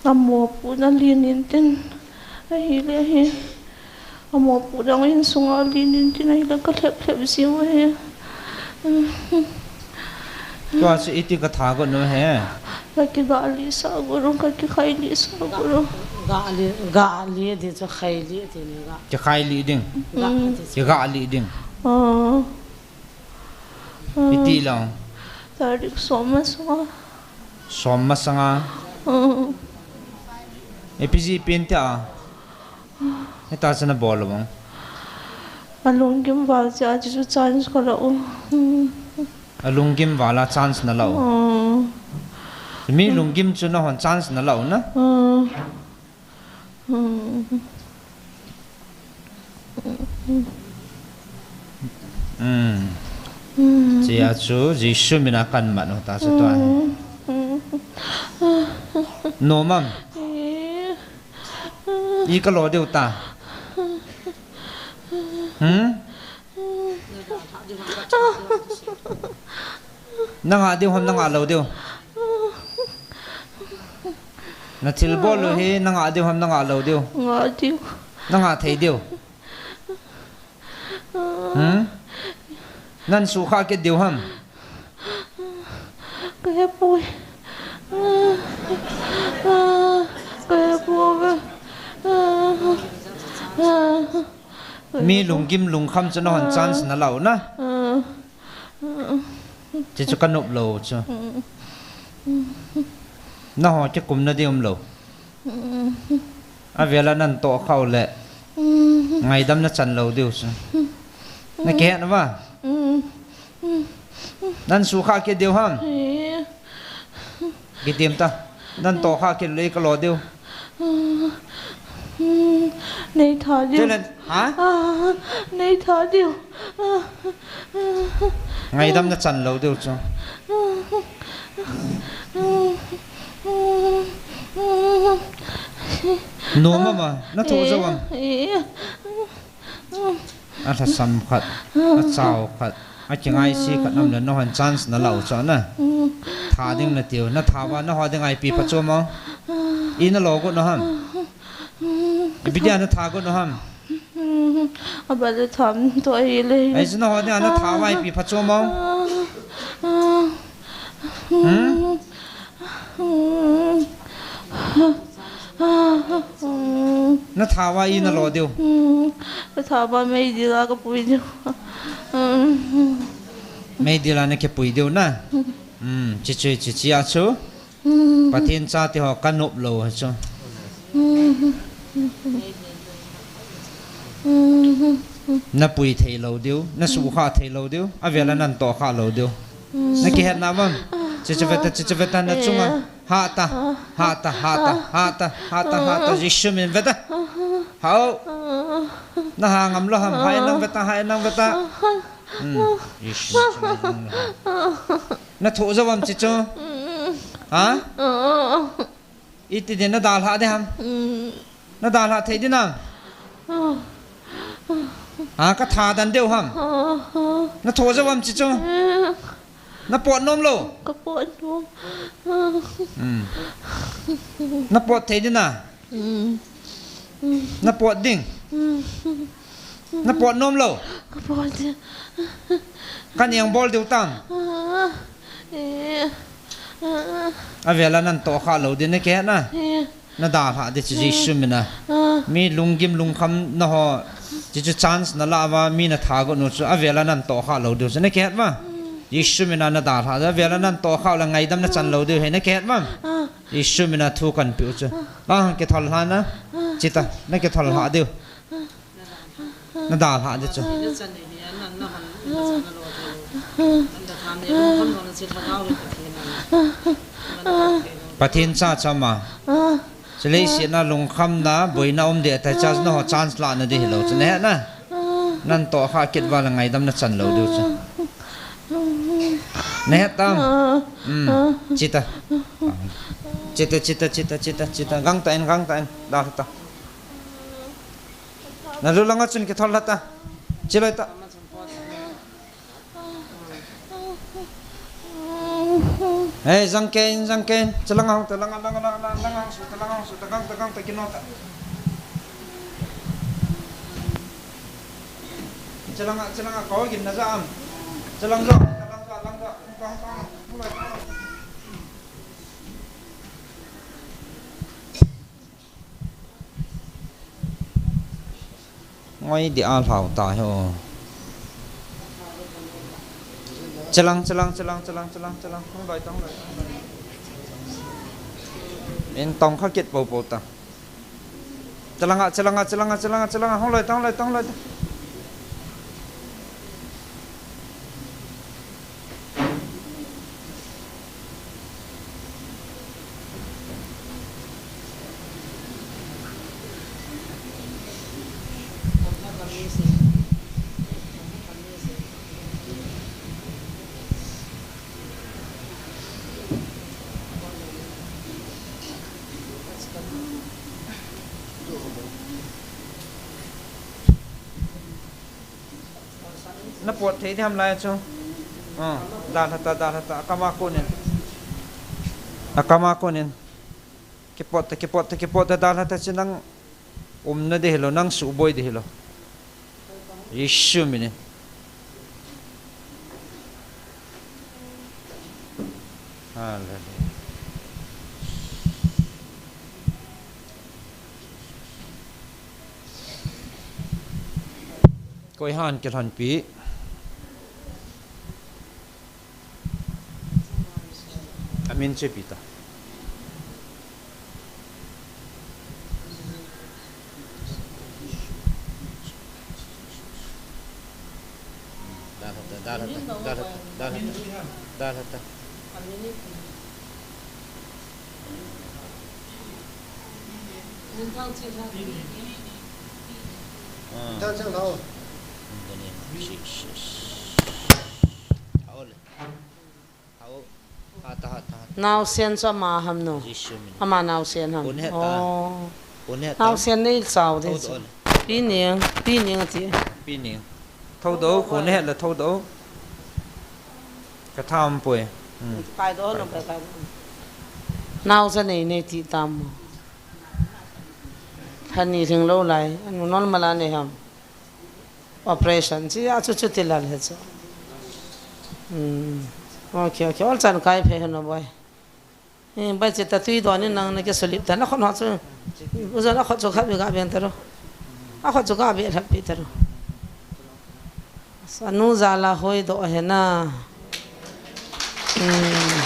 Ka mopohna len in tin. Ahile he. Ka mopohna ong insunga len in tin ahile ka lhep lhep jiu he. Tua chu iti ka tha got no he. Ka kiga lisa got ro, ka kikhai lisa got ro. Ga li, ga li di chu khai li ti ni ga. Kikhai li ding. Ga ti chu. Kiga li ding. Ah. Iti lang. Tarik som masanga. Som masanga. Ah. Ipi ji pen ti a. Hita chana bol lo bang. Alunggim val cha chu chance ka la u. Alunggim val a chance na la u. Oh. Mi lunggim chu nahon chance na la u na. Oh. Hmm. Hmm. Chia chu Jesu mina kan mat u ta chu tua hi. No mam. I ka lo deu ta. Hmm? Nanga deu ham nanga lo deu. Na thil bol u hi nanga deu ham nanga lo deu. Nga deu. Nanga thei deu. Hmm? Nan sukha kit diu ham? Ka hepoi. Ka hepoi. Mi lunggim lungkham chu nahon chance nala u na. Chuchu ka nop lou chu. Naho kikumna ding umlou. Avela nan tohkhah u le ngaidam nachan lou diu chu. Nakihet uva? Nan sukha kit diu ham? Kitim ta. Nan tohkhah kit le ka lo diu. Nei tha diu. Chule, ha? Nei tha diu. Ngaidam nachan lou diu chu. Nom ama, nathoh jou am? Alhasam khat, achao khat, akingaise khat um le nahon chance nala u chu na. Tha ding natiu, natha uva naho dinga ipi phachom am? I nalo got u ham? Ipi dia natha got u ham? Abale tham to ahile. Ahi chu naho dinga natha uva ipi phachom am? Hmm? Natha uva i nalo diu. Natha uva meidila kapui diu. Meidila nakipui diu na. Hmm, chichu chichi a chu. Pathen chate ho ka nop lou ha chu. Napui thei lou diu, nasukha thei lou diu, avela nan tohkhah lou diu. Nakihet na vam? Chichu veta, chichu veta nachunga. Hata, hata, hata, hata, hata, hata, Jesu min veta. Hao. Naha ngam lou ham, ha nang veta, ha nang veta. Hmm, Jesu min veta. Nathoh jou vam chichu? Ha? Iti din nadalhah ding ham? Nadalhah thei ding ham? Ha, katha dan diu ham? Nathoh jou vam chichu? Napot nom lou? Kapot nom. Hmm. Napot thei ding na? Napot ding? Napot nom lou? Kapot ding. Kaneng bol diu tam? Avela nan tohkhah lou ding nakihet na? Nadalhah ding chu Jesu mina. Mi lunggim lungkham naho, chichu chance nala uva mi natha got u chu avela nan tohkhah lou diu chu nakihet uva? Jesu mina nadalhah ding, avela nan tohkhah u le ngaidam nachan lou diu hi nakihet uva? Jesu mina thu kanpeh u chu. Lang kithol lha na. Chita, nakithol lha diu. Nadalhah ding chu. Pathen cha chama. Chule leiset a lungkhamna, boina um ding ahitai, cha naho chance lahna ding hilou chu nahet na. Nan tohkhah kit uva le ngaidam nachan lou diu chu. Nahet tam? Hmm, chita. Chita, chita, chita, chita, chita. Gangtah in, gangtah in. Dalha ta. Nalu langa chun kithol lha ta. Chiloi ta. Hei, jangkein, jangkein. Chalanga hung ta, langa, langa, langa, langa hung su ta, langa hung su ta, gangtah, gangtah, kino ta. Chalanga, chalanga, kau gin na ja am. Chalang jo, chalang jo, lang jo. Ngoi di a lhau ta hi o. Chalang, chalang, chalang, chalang, chalang, chalang. Hung doi tong, doi tong, doi tong. In tong kha kit po po ta. Chalanga, chalanga, chalanga, chalanga, chalanga. Hung loi tong, loi tong, loi tong. Na pot thei diham lai chu. Ah, dalha ta, dalha ta, akama konin. Akama konin. Kipot ta, kipot ta, kipot ta, dalha ta chu nang umna ding hilou, nang suboi ding hilou. Jesu min in. Hallelujah. Koi han kilhonpi. Amin chu ipi ta. Dalha ta, dalha ta, dalha ta, dalha ta, dalha ta. Ah. In the name of Jesus. Hallelujah. Hao. Hata, hata, hata. Naosen chu ama ham no? Jesu min. Ama naosen ham? Kone ta. Oh. Kone ta. Naosen nei chao de. Thou chu. Doh le. Pi Ning, Pi Ning ati. Pi Ning. Thou doh, kone le thou doh. Ka tham poi. Hmm. Kai doh no, kai, kai. Naosen nei nei ti tam mo. Thani thing lo lai. Anu normal a nei ham? Operation chi a chu chu ti lal he chu. Hmm. Okay, okay. Ol chan kai phe heno boi. Eh, bai che ta tui don in nang na ke solip ta na khon ho chu. U zan a khon chu khat bi ga beng ta ro. A khon chu ga be lhap pi ta ro. Sa nu za la hoi do he na. Hmm.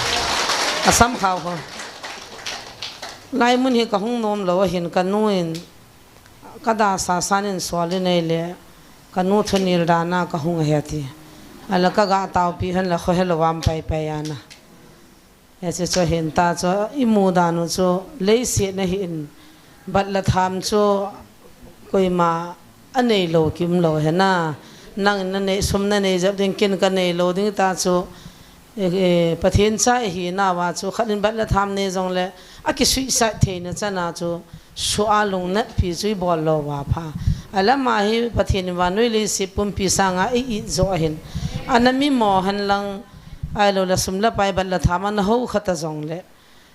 Asam khao ho. Lai mun hi ka hung nom lo hin ka nu in Ka da sa san in sual in ei le, ka nu thunil dan a ka hung ahi ati. Ala ka ga taupi hen la kho helo vam pai pai ana. Hiche chu hin ta chu i mu dan u chu leiset na hi in bat le tham chu koima a nei lo kim lo he na. Nang in na nei sum na nei jep ding ken ka nei lo ding ta chu E, e, Pathen cha ihi nauva chu khat in bat le tham nei jongle, a kisuisat theina chan a chu, sua lungnatpi chu ibol lou uva pha. Alam a hi Pathen in vannoi leiset pumpi sanga i-it joh ahin. Ana mimo hen lang, ahilou le sum le pai bat le tham ana hou khat a jongle.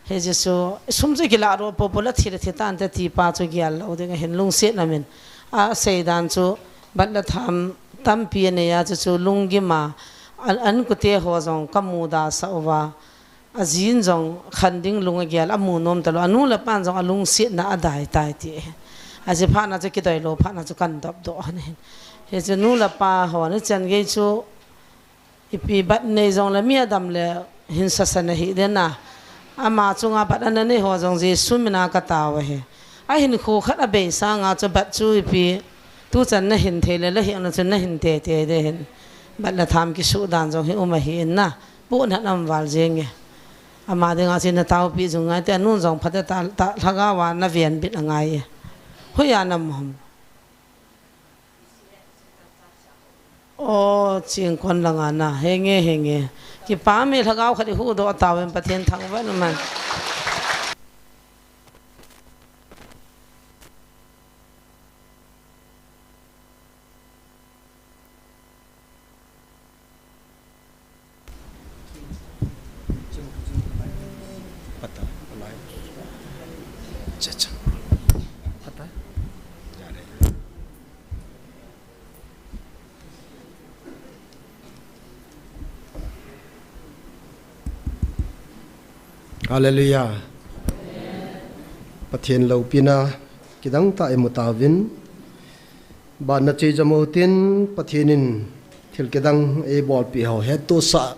Hiche chu, sum chu kilah doh popo le thi le thi tante ti pa chu gel lou ding ahin lungset na min. Asei dan chu, bat le tham tampi anei a chu chu lunggim a, an, an kute ho jong ka muda sah uva. Ajin jong khan ding lung agel, amu nom talou. Anu le apan jong alungsetna adai tai ti. Ajeh phat na chu kidoi lou, phat na chu kan dop doh ahin. Hiche nu le pa ho ni chan gei chu, Ipi bat nei jongle mi adam le hin sasa na hi den a. Ama chunga bat ana nei ho jong Jesu mina ka tao ahi. Ahin khu khat abei sanga chu bat chu ipi tu chan na hin thei le la hi ana chu na hin te te de hin. Bat le tham kisu dan jong hi um ahi in na. Pu na nam val jeng e. Ama dinga chu na tao pi jung ngai te anun jong phat ta ta lhagawa na ven bit angai e. Hoiya nam ham. O, chingkon langa na, henge, henge. Kipa me lhagao khat ihuhdoh tauvin Pathen thangvah in umhen. Hallelujah. Pathen loupina kidang tah imu tauvin. Bana chei jamo tin Pathen in thil kidang eibolpeh ho hettohsah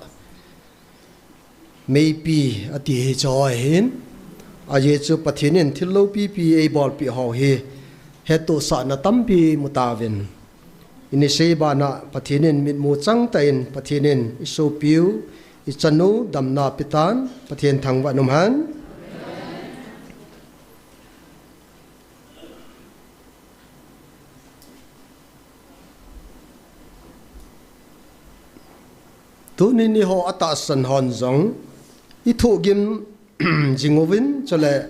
meipi ati hi chu hoi hin. Ajeh chu Pathen in thil loupipi eibolpeh ho hi hettohsahna tampi mu tauvin. Ini sei bana Pathen in mitmu changtah in Pathen in isopiu, ichanu damna petan Pathen thangvah in umhen. Tuni niho atahsan hon jong ithohgim jing uvin chule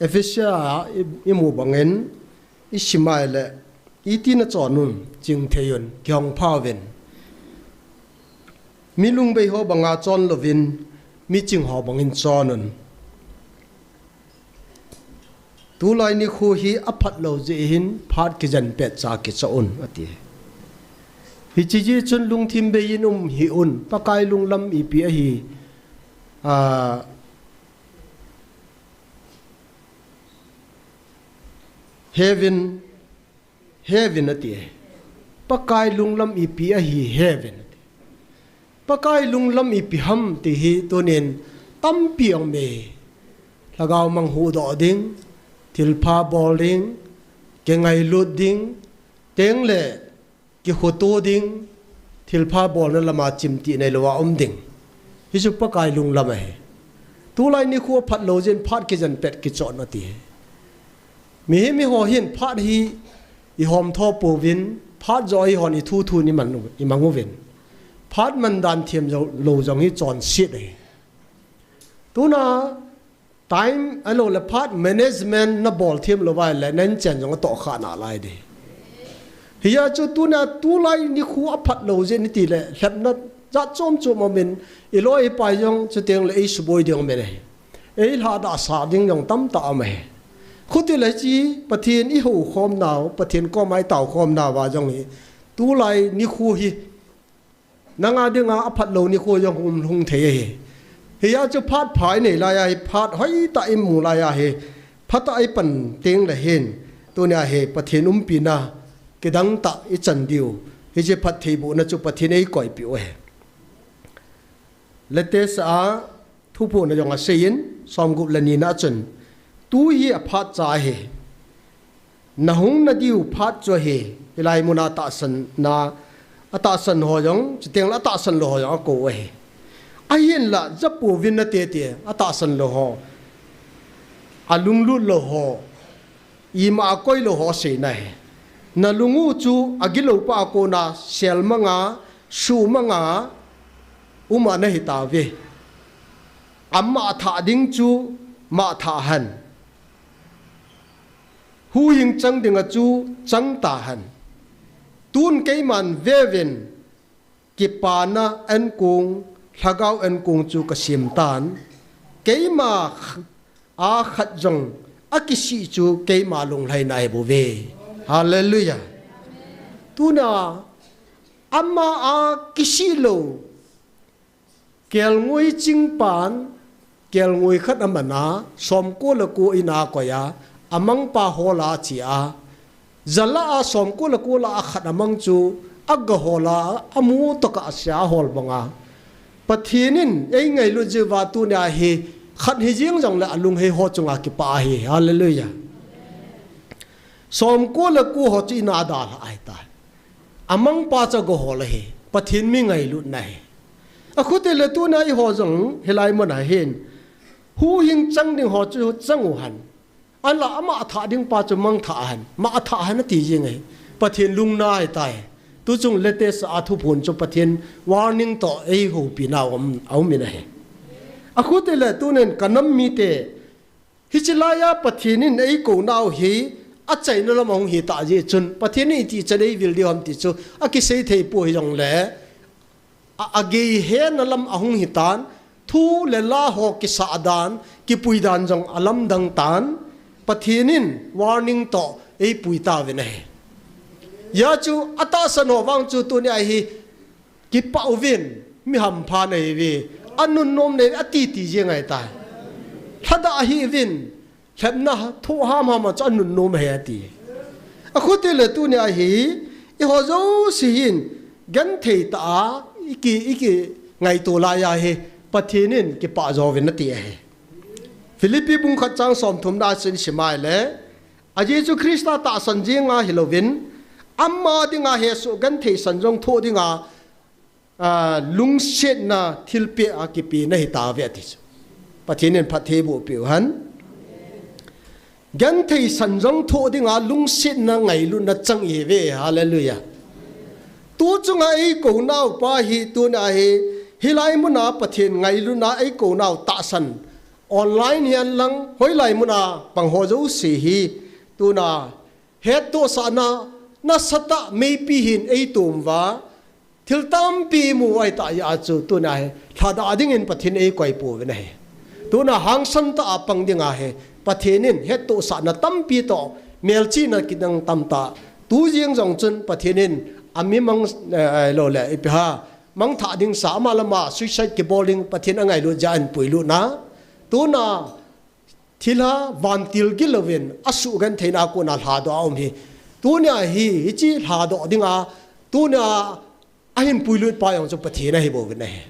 Ephesia a i, imu bangin isim a ile iti na chon un chingthei un kihong pha uvin. Mi lungbei ho banga chon louvin mi ching ho bangin chon un. Tulai nikho hi aphat lou jeh hin phat kijen pet cha kicha un ati. Hiche jeh chun lungthim beiyin um hih un, Pakai lunglam ipi ahi, ah, heaven, heaven ati e. Pakai lunglam ipi ahi heaven ati. Pakai lunglam ipi ham ti hi tunin tampi aum e. Lhagao mang huhdoh ding, thilpha bol ding, kingailut ding, tengle kikhoto ding, thilpha bolna lama chimtih neilouva um ding. Hichu Pakai lunglam ahi. Tulai nikho aphat lou jeh in phat kijen pet kichon ati e. Mihem eiho hin phat hi ihom tho pouvin, phat joh eihon ithu thu in imang uvin. Phat mandan thiam lou jong hi chonset ahi. Tuna time ahilou le phat management nabol thiam louva ahile nainchen jong atohkhah nalai ding. Hijeh chun tuna tulai nikho aphat lou jeh in itile lhepna jat chom chom aumin, iloi ipai jong chutengle eisuboi ding aumin ahi. Eilhadah sah ding jong tamtah aum ahi. Khutile hiche Pathen ihoukhom nau, Pathen koma itao khom nauva jong hi tulai nikho hi nanga dinga aphat lou nikho jong hung, hung thei ahi. Hijeh chun phat pha inei lai ahi, phat hoitah imu lai ahi, phatah ipan tengle hin, tunia hi Pathen umpina kidangtah ichan diu, hiche phattheibohna chu Pathen in eikoipeh u ahi. Latest a thuphonna jong aseiyin, somgup le nina chun, tu hi aphat cha ahi. Nahung nadiu phat chu ahi, hilai muna tahsanna, atahsan ho jong, chutengle atahsan lou ho jong akou ahi. Ahinla, japouvin nate ti, atahsan lou ho, alunglut lou ho, ima akoi lou ho aseina ahi. Nalung u chu agilou pa a kona selmanga, suhmanga, uma nahitauve. Ama thah ding chu, ma thah hen. Huhhing chang dinga chu chang tahen. Tun keiman veuvin, kipana ankong, lhagao ankong chu kasem tan. Keima a khat jong akisih chu keima lunglhaina ahibouve. Hallelujah. Tuna ama a kisih lou, kelngoi chingpan, kelngoi khat amana, somko le ko in a koiya, amangpa hola achea, jalah a somko le ko lah a khat amang chu, agahola, amu tokah asea ahol banga. Pathen in eingailut jeh uva tunia hi, khat hijeng jongle alunghei ho chunga kipah ahi. Hallelujah. Somko le ko ho chu in a dalhah ahitai. Amangpa chu agahol ahi. Pathen mi ngailutna ahi. Akhutile tuna eiho jong hilai muna hin, huhhing chang ding ho chu chang uhen. Ahinla ama thah ding pa chu mang thah hen, ma thah hen ati jeng ahi. Pathen lungna ahitai. Tuchung latest a thuphon chu Pathen warning toh eihoupi nau aum, aumin ahi. Akhutile tunin kanam mite, hiche laiya Pathen in eikou nau hi achaina lam ahung hitah jeh chun, Pathen in itih chan eivil diu ham ti chu akisei thei pou hijongle, a, agei hena lam ahung hitan, thu le la ho kisah dan, kipui dan jong alamdang tan, Pathen in warning toh eipui tauvin ahi. Hijeh chun atahsan ho vang chu tunia hi kipah uvin, mi hampha nahiuve, anunnom nahiuve, atiti jeng ahitai. Lhadah hih uvin, lhepna thoh hamham a chu anunnom ahi ati. Akhutile tunia hi, eiho jouse hin, genthei tah a, iki, ikingaito laiya hi, Pathen in kipah jouvin ati ahi. Philippi bung khat chang somthumna a chun isim a ahile, a Jesu Christa tahsan jenga hilouvin, ama dinga hesoh genthei san jong thoh dinga, a, lungsetna thilpeh a kipena ahitauve ati chu. Pathen in phattheiboh peh uhen. Genthei san jong thoh dinga lungsetna ngailutna chang ihiuve. Hallelujah. Tuchunga eikou naupa hi tunia hi, hilai muna Pathen ngailutna eikou nau tahsan, online hihen lang, hoilai muna pang ho jouse hi, tuna hettohsahna nasatah meipi hin eitom uva, thil tampi imu ahitah jeh a chu tunia hi lhadah dingin Pathen in eikoipouvin ahi. Tuna hangsan tah a pang dinga hi Pathen in hettohsahna tampi toh melchihna kidang tamtah, tu jeng jong chun Pathen in Ami mang, eh, lo le, ipi ham, mangthah ding sa, ama le ama suicide kibol ding, Pathen angailut jeh a ahin puilut na. Tuna, thilha vantil gilou in, asugentheina a kona lhadoh a um hi. Tunia hi, hiche lhadoh dinga, tunia ahin puilut pa jong chu Pathen ahi bou ve ahi.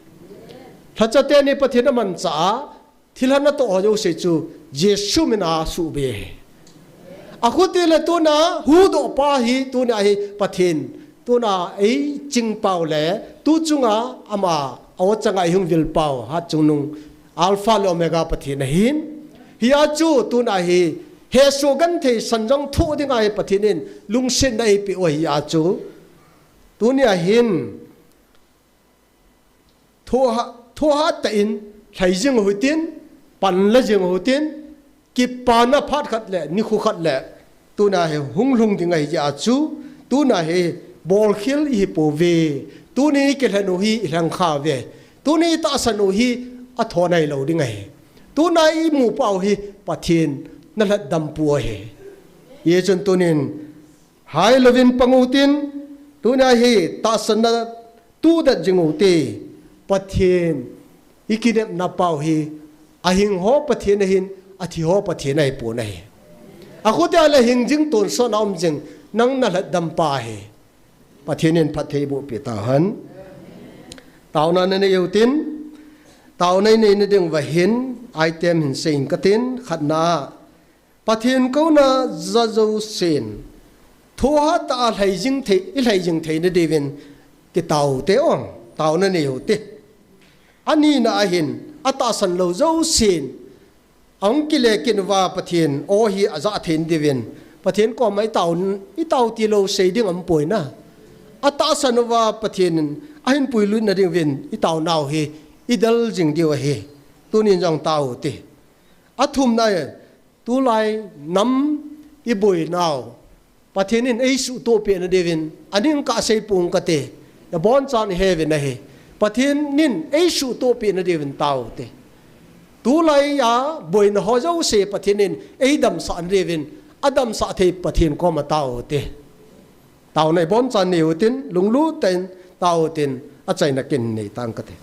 Lhacha teni Pathen amanchah a, thilha natoh ho jouse chu Jesu mina suhbe ahi. Akhuti le tuna huhdoh pa hi, tunia hi Pathen, tuna eiching pau le, tu chunga ama, aw changa eihung vil pau, hatchungnung Alpha le Omega Pathen ahin. Hia chu tuna hi, hesoh genthei sanjang thoh dinga hi Pathen in lungsetna eipeh u ahia chu. Tunia hin, thohhat, thohhat tah in, lhai jing u hitin, panla jing u hitin, kipana phat khat le, nikho khat le, tuna hi hung lhung ding ahi jeh a chu, tuna hi bolkhel ihi pouve, tuni kilhen u hi ilheng kha uve, tuni tahsan u hi athon ahilou ding ahi. Tuna imu pau hi Pathen nalhatdam pu ahi. Hichun tunin, hai louvin pang u hitin, tuna hi tahsanna tudet jing u hite, Pathen ikinepna pau hi, ahing ho Pathen ahin, athi ho Pathen ahipon ahi. Akhutia le hing jing tonsot a um jing, nang nalhatdam pa ahi. Pathen in phatthei eiboh peh tahen. Taona nanei u hitin, taona inei nading uva hin, item hin seiyin katin, khatna a, Pathen kouna ja jousen, thohhat tah a lhai jing thei, ilhai jing theina diuvin kitao u hite o, taona nei u hite. Anina a hin, atahsan lou jousen, ahung kile kit uva Pathen aw hi ajah theina diuvin, Pathen koma itao, itao tilou sei ding aumpoi na. Atahsan uva Pathen in ahin puilut na diuvin, itaonau hi idel jing diu ahi. Tunin jong tao u hite. Athumna, tulai nam iboinau Pathen in eisuhtoh peh na diuvin, aning kah sei pong kate, abonchan ihe uvin ahi. Pathen in eisuhtoh peh na diuvin tao u hite. Tulai a boina ho jouse Pathen in eidamsah na diuvin, adamsah thei Pathen koma tao u hite. Taona ibonchan nei u hitin, lunglut tah in tao u hitin, achaina ken nei tang kate.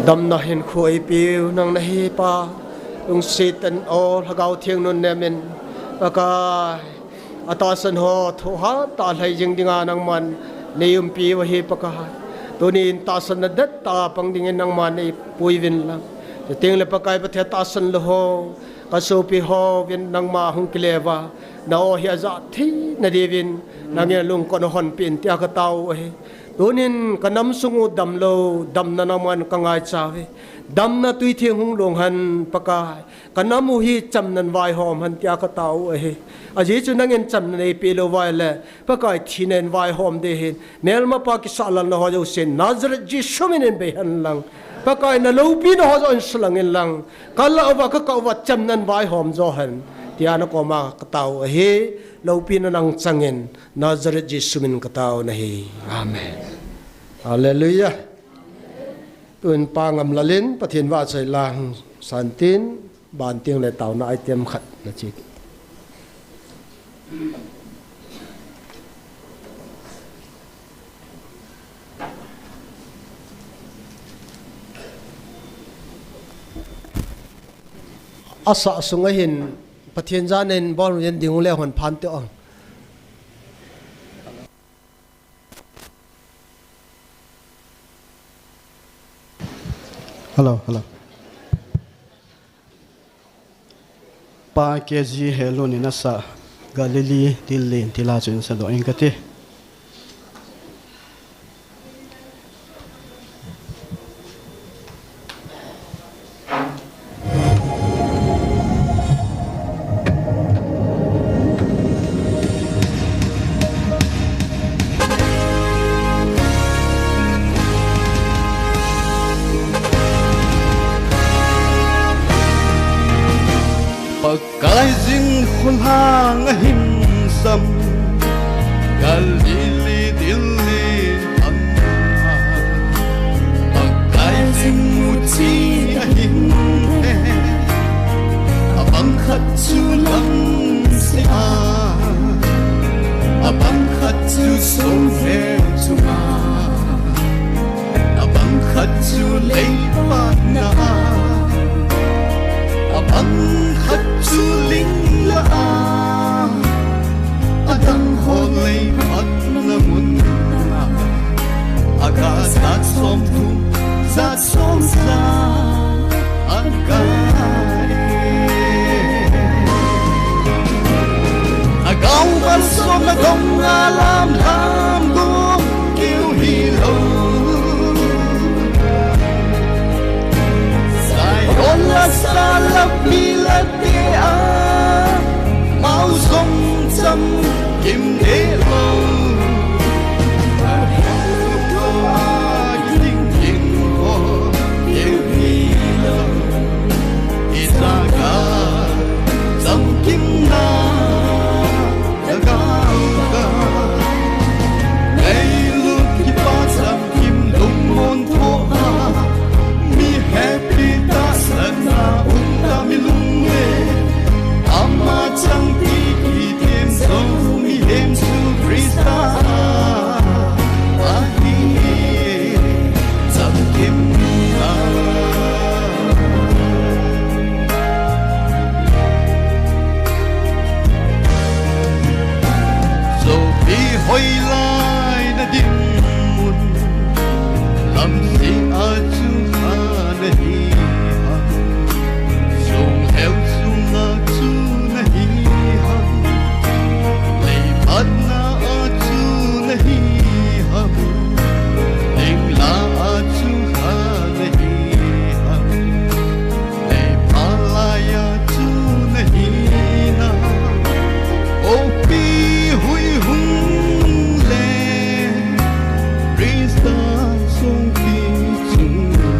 Damna hinkho eipiu nang nahi Pa, lungset tah in o Lhagao Theng nun nemin, Pakai, atahsan ho thohhat tah a lhai jing dinga nangman neiumpiu ahi Pakai. Tunin tahsanna dettah a pang dingin nangman neipui uvin lang. Chuteng le Pakai Pathen tahsan lou ho, kasopi hovin nangma hung kile uva, na o hi ajah thei na diuvin, nangin lungkot na honpeh in tia katao u ahi. Tunin kanam sung u damlou, damna nangman kangaicha uve. Damna tui theng hung long hen Pakai. Kanam u hi chamnan vaihom hen tia katao u ahi. Ajeh chu nangin chamna neipeh lou uva ahile, Pakai thina in vaihom ding ahin. Melmapa kisah lalna ho jousen Nazareth Jesu min in bei hen lang. Pakai na loupina ho joh in sulang in lang. Kalah uva, kakah uva chamnan vaihom jo hen. Tia nakoma katao u ahi. Loupina nang changin. Nazareth Jesu min katao u ahi. Amen. Hallelujah. Tun Pa Ngamlal in Pathen vahchoi la hung san tin, ban teng le taona item khat na chi. Asah sunga hin Pathen jana in bol jen ding u le hon phan te o. Hello, hello. Pa K G Helun in asah Galilee Dil Lin ti la chu in sadoh inge kati. Pakai jing kholhang ahin sam, Galilee Dil Lin a. Pakai jing muchi ahin he, abang khat chu lamseh a, abang khat chu songveu chunga, abang khat chu leipatna a, abang khat chu lingla a, adang ho leipatna mun a, aga jat somthum, jat somja aga e. Agaomal som na dong a lamlam gong keu hilou. Zion la sa la pi la te a, amau jong chamkim deh lou. Aheltou a ding ding ho keu hilou. Ijakai chamkimna lhagao a, ngailut kipa chamkim lungmon thoh a, mi hepina tahsan a um tah mi lunglen, ama changpi kithem jou mihem Jesu Christa ahi. Chamkimna. Sopi hoilai na dinmun, lamseh a chu kha nahi ham. Song heu sunga chu nahi ham. Leipatna a chu nahi ham. Lingla a chu kha nahi ham. Leipalai a chu nahi na. Opi hui hung le Christa songpi chunga.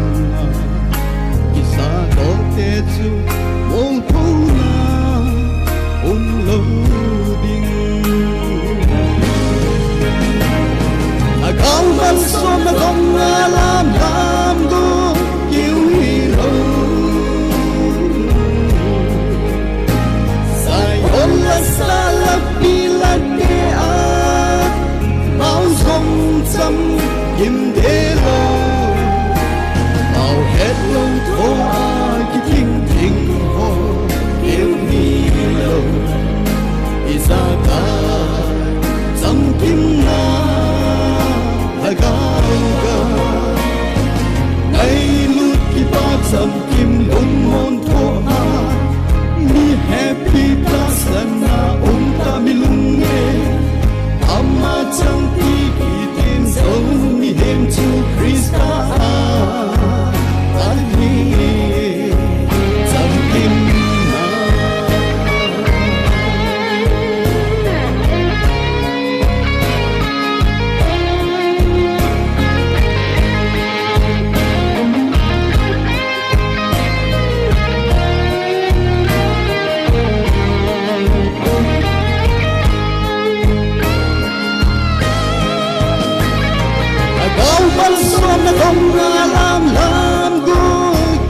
Tong na lam lam go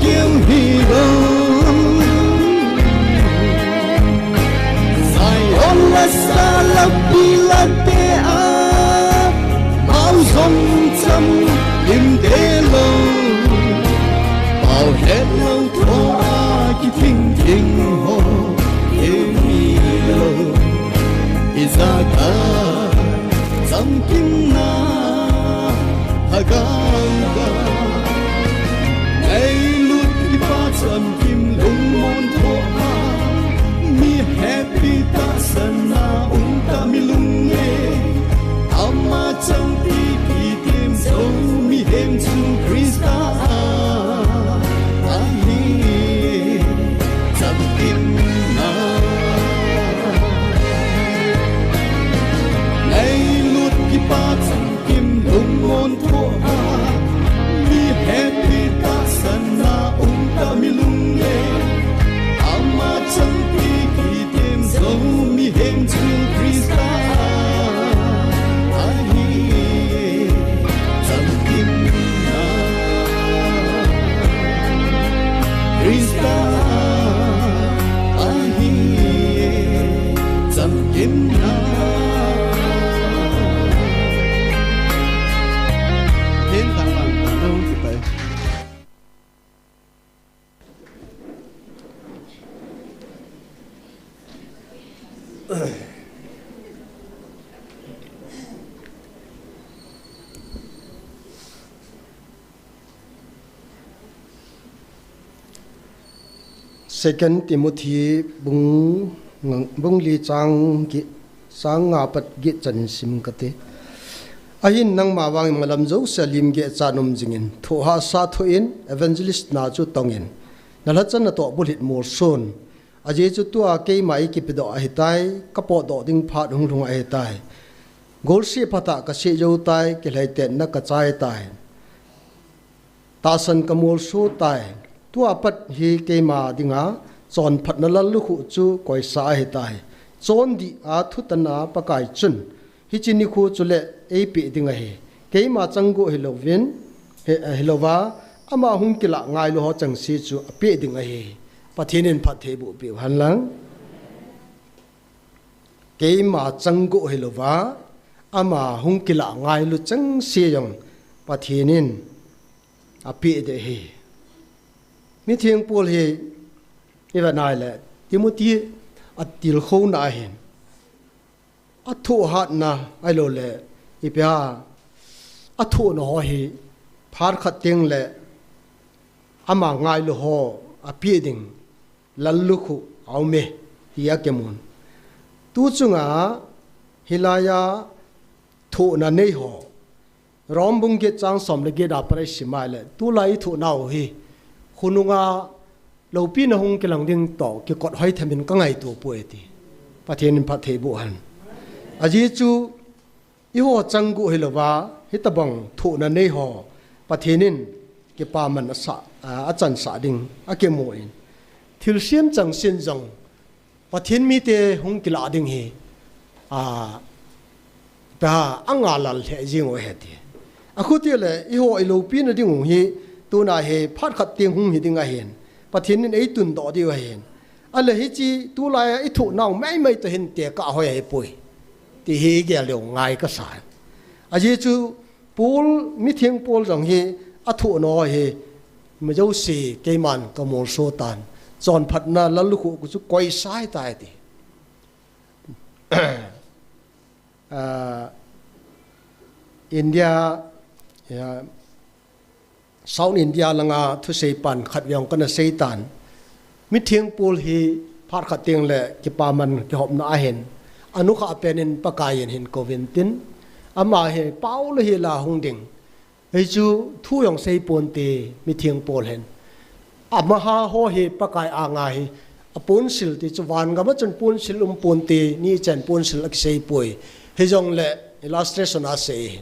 kiu hi lo. Zion la sa la pi la te a. Mau zong cham im de lo. Mau het lo tho a ki thing thing ho. Kiu hi lo. Izaka. Cham kim na haganga. Ei lut kipa cham kim lungmon tho a. Mi happy ta sana um ta mi lung e. Ama cham ti ki tim so mi hem chu Krista a. Ahi cham kim na. Ei lut kipa cham kim lungmon tho a. Mi happy ta sana um ta mi lung e. Ama cham ti ki tim so mi hem chu Krista. Ahi cham kim na. Krista. Ahi cham kim na. Thil thang lang thang dong kipai. Second Timothy bung, bung li chang gi, chang nga pat gi chan sim kate. Ahin nangma vang malam jouse lim ge cha num jingin, thohhahsa thoh in, evangelist na chu tong in, na lhachan na toh bulhit mol sun. Ajeh chu tua keima i kipedoh ahitai, ka potdoh ding phat hung lhung ahitai. Golseh phatah ka seh jou tai, kilhaitetna ka chai tai. Tahsan ka molso tai. Tua pat hi keima dinga chonphatna lallukhuh chu koisa ahitai. Chondih a thutan a Pakai chun hiche nikho chule eipeh ding ahi. Keima changguh hilouvin, hi, hilouva, ama hung kilah ngailu ho chengse chu apeh ding ahi. Pathen in phattheiboh peh u henlang. Keima changguh hilouva, ama hung kilah ngailu chengse jong Pathen in apeh ding ahi. Mitheng Paul hi i vet nai le Timothy atilkhouna ahin, athohhatna ahilou le, ipi ham, athohna ho hi phat khat teng le ama ngailu ho apeh ding lallukhuh aume, ti akimun. Tu chunga hilaiya thohna nei ho, Rom bung get chang som le get a pat isim a le, tulai i thohnau hi khonunga loupina hung kilang ding toh kikot hoi themin ka ngaito poi ati. Pathen in phattheiboh hen. Ajeh chu eiho changguh hilouva, hitobang thohna nei ho Pathen in kipaman asah, a, achansah ding akimun, thilsem changseh jong Pathen mite hung kilah ding hi, a, pa, anga lal lheh jing u ahi ati. Akhuti le, eiho i loupina ding u hi, tuna hi phat khat teng hung hi ding ahin, Pathen in eitundoh diu ahin. Ahile hiche tulai a i thohnau maimai toh hin tekah hoi ahipoi, ti hi i gel leu ngai kasa. Ajeh chu Paul, mitheng Paul jong hi athohna ho hi, mi jouse keiman ka molso tan, chonphatna lallukhuh chu koisa ahitai ati. Ah, India, ya, South India langa thusei pan khat vei jong kana sei tan. Mitheng Paul hi phat khat teng le kipaman kihopna ahin, anukhah pen in Pakai in ahin kouvin tin, ama hi Paul hi la hung ding. Hichu thu jong sei ponte, mitheng Paul hin. Amaha ho hi Pakai anga hi aponsil ti chu, van gam a chun ponsil um ponte, nichen ponsil akisei poi. Hijongle illustration a asei.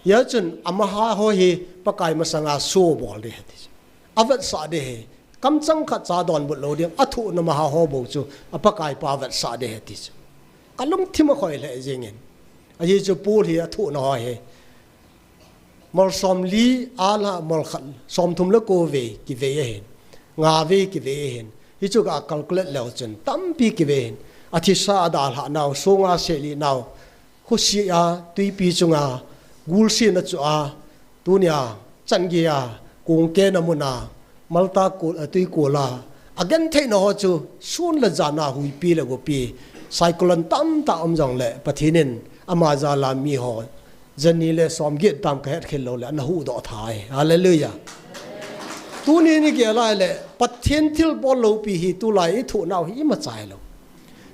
Hijeh chun amaha ho hi Pakai masanga show bol ding ahi ti chu. Avetsah ding ahi. Kamchang khat cha donbut lou ding, athohna maha ho bou chu, a Pakai pa avetsah ding ahi ti chu. Ka lungthim a khoi lheh jingin. Ajeh chu Paul hi athohna ho hi Mol somli a la mol khat, somthum le ko vei kivei ahin. Nga vei kivei ahin. Hichu ka calculate leu chun tampi kivei ahin. Athisa adalhah nau, songa seli nau. Husi a, tuipi chunga, gulsi na chu a, tunia, changei a, kungke na muna, Malta kul, a, tui kula. Agenthei na ho chu, sun le jana huipi le gopi. Cyclone tamtah um jongle, Pathen in, ama jala mi ho. Jani le som get tam ka het khel lou le, ana huhdoh thei. Hallelujah. Tuni ni gel lai le, Pathen thilbol loupi hi, tulai i thoh nau hi, ima chai lou.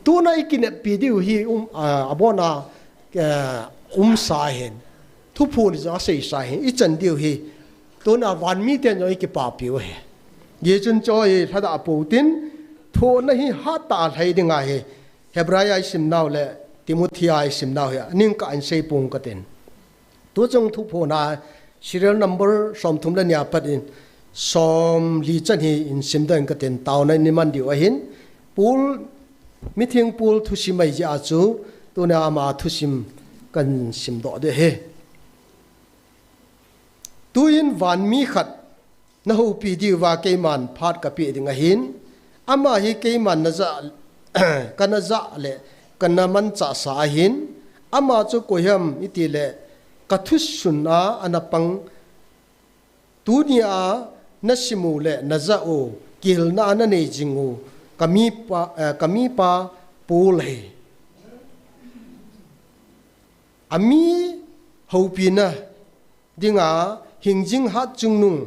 Tuna i kineppi diu hi, um, a, abona, eh, umsa hin. Thuphon jong aseisa hin. I chan diu hi. Tuna vanmi ten jong i kipapiu hi. Hichun chu i lhadah pou tin. Thohna hi hatah a lhai ding ahi. Hebrai a i sim nau le Timothy a i sim nau hi. Ning ka an sei pung ka tin. Tuchung thuphon a serial number somthum le ni a pat in somli chan hi in sim ding ka tin. Taona in i man diu ahin. Pul, mithing pul thusim ahi jeh a chu, tuna ama thusim kan simdoh ding ahi. Tuin vanmi khat na houpi diuva keiman phat ka pe ding ahin, ama hi keiman na ja, ka na ja le ka na manchah sa ahin, ama chu koi ham i ti le ka thusun a ana pang Tunia na sim u le na ja u, kihilna a na nei jing u, ka mipa, eh, ka mipa Paul hi. Ami houpina dinga hingjing hat chungnung.